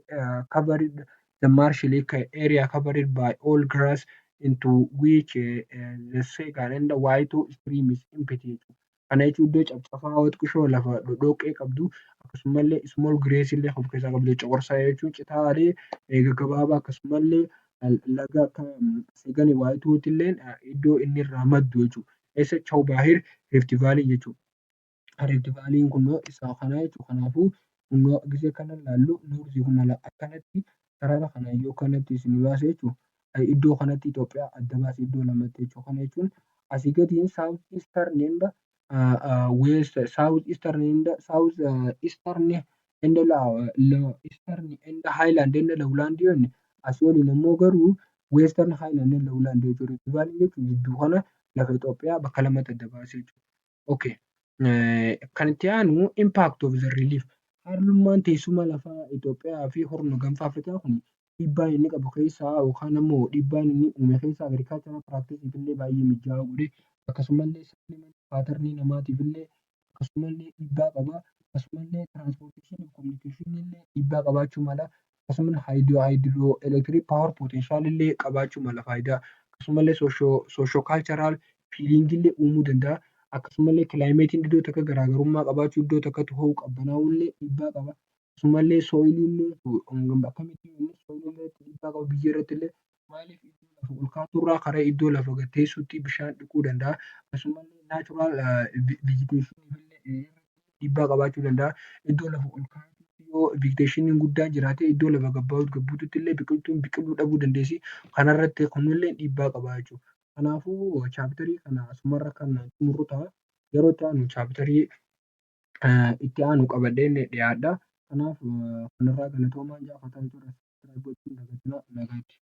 covered the marshy lake area covered by all grass into which the Segan and the Wayto stream is empty. Kana jechuun iddoo caccabaa xiqqishoo lafa dhodhooqee qabdu, akkasumallee small grass illee of keessaa qabdu, coqorsaa jechuun citaalee gaggabaabaa, akkasumallee laga akka Segan Waayituutti illee iddoo inni irraa maddu jechuudha. Eessa? Chew Bahir Rift Valley jechuudha. Rift Valleyn kun isa kana jechuudha. Kanaafuu Gisee kana ilaallu north kun akkanatti sarara kana yoo akkanatti isin baase jechuudha. Iddoo kanatti Itoophiyaa adda baase iddoo lamatti jechuudha. Kana jechuun asii gadi south eastern and west, south eastern and south eastern and eastern and highland and lowland yoo jenne, asii oliin immoo garuu western highland and lowland jechuudha. Rift Valley jechuun gidduu kana lafa Itoophiyaa bakka lamatti adda baasee jechuudha. Okay. Kan itti aanu impact of the relief, haalummaan teessuma lafaa Itoophiyaa fi Horn Gaanfa Afrikaa kun dhiibbaa inni qabu keessaa yookaan immoo dhiibbaan inni uume keessaa agricultural practice illee baay'ee mijaa'aa godhe, akkasumallee pattern namaatiif illee akkasumallee dhiibbaa qaba. Akkasumallee transportation, communication illee dhiibbaa qabaachuu mala. Akkasumallee hydroelectric power potential illee qabaachuu mala faayidaa. Akkasumallee socio cultural feeling illee uumuu danda'a. Akkasumallee climateiin iddoo takka garaagarummaa qabaachuu, iddoo takkatti ho'uu, qabbanaa'uu illee dhiibbaa qaba. Akkasumallee soilii illee akkamitti soilii dhiibbaa qaba biyyee irratti illee, maaliif lafa ol kaatuu irraa karaa iddoo lafa gad teessuutti bishaan dhiquu danda'a. Akkasumallee natural vegetation illee dhiibbaa qabaachuu danda'a. Iddoo lafa ol ka'aatti yoo vegetationiin guddaan jiraate, iddoo lafa gad buututti illee biqiltuun biqiluu dhabuu dandeessi. Kanarratti kunillee dhiibbaa qaba jechuudha. Kanaafuu chapterii kana asumarra kan xumurru ta'a. Yeroo itti aanu chapterii itti aanu qabadheen dhiyaadha. Kanaaf kanarraa galatoomaa. Nagaatti.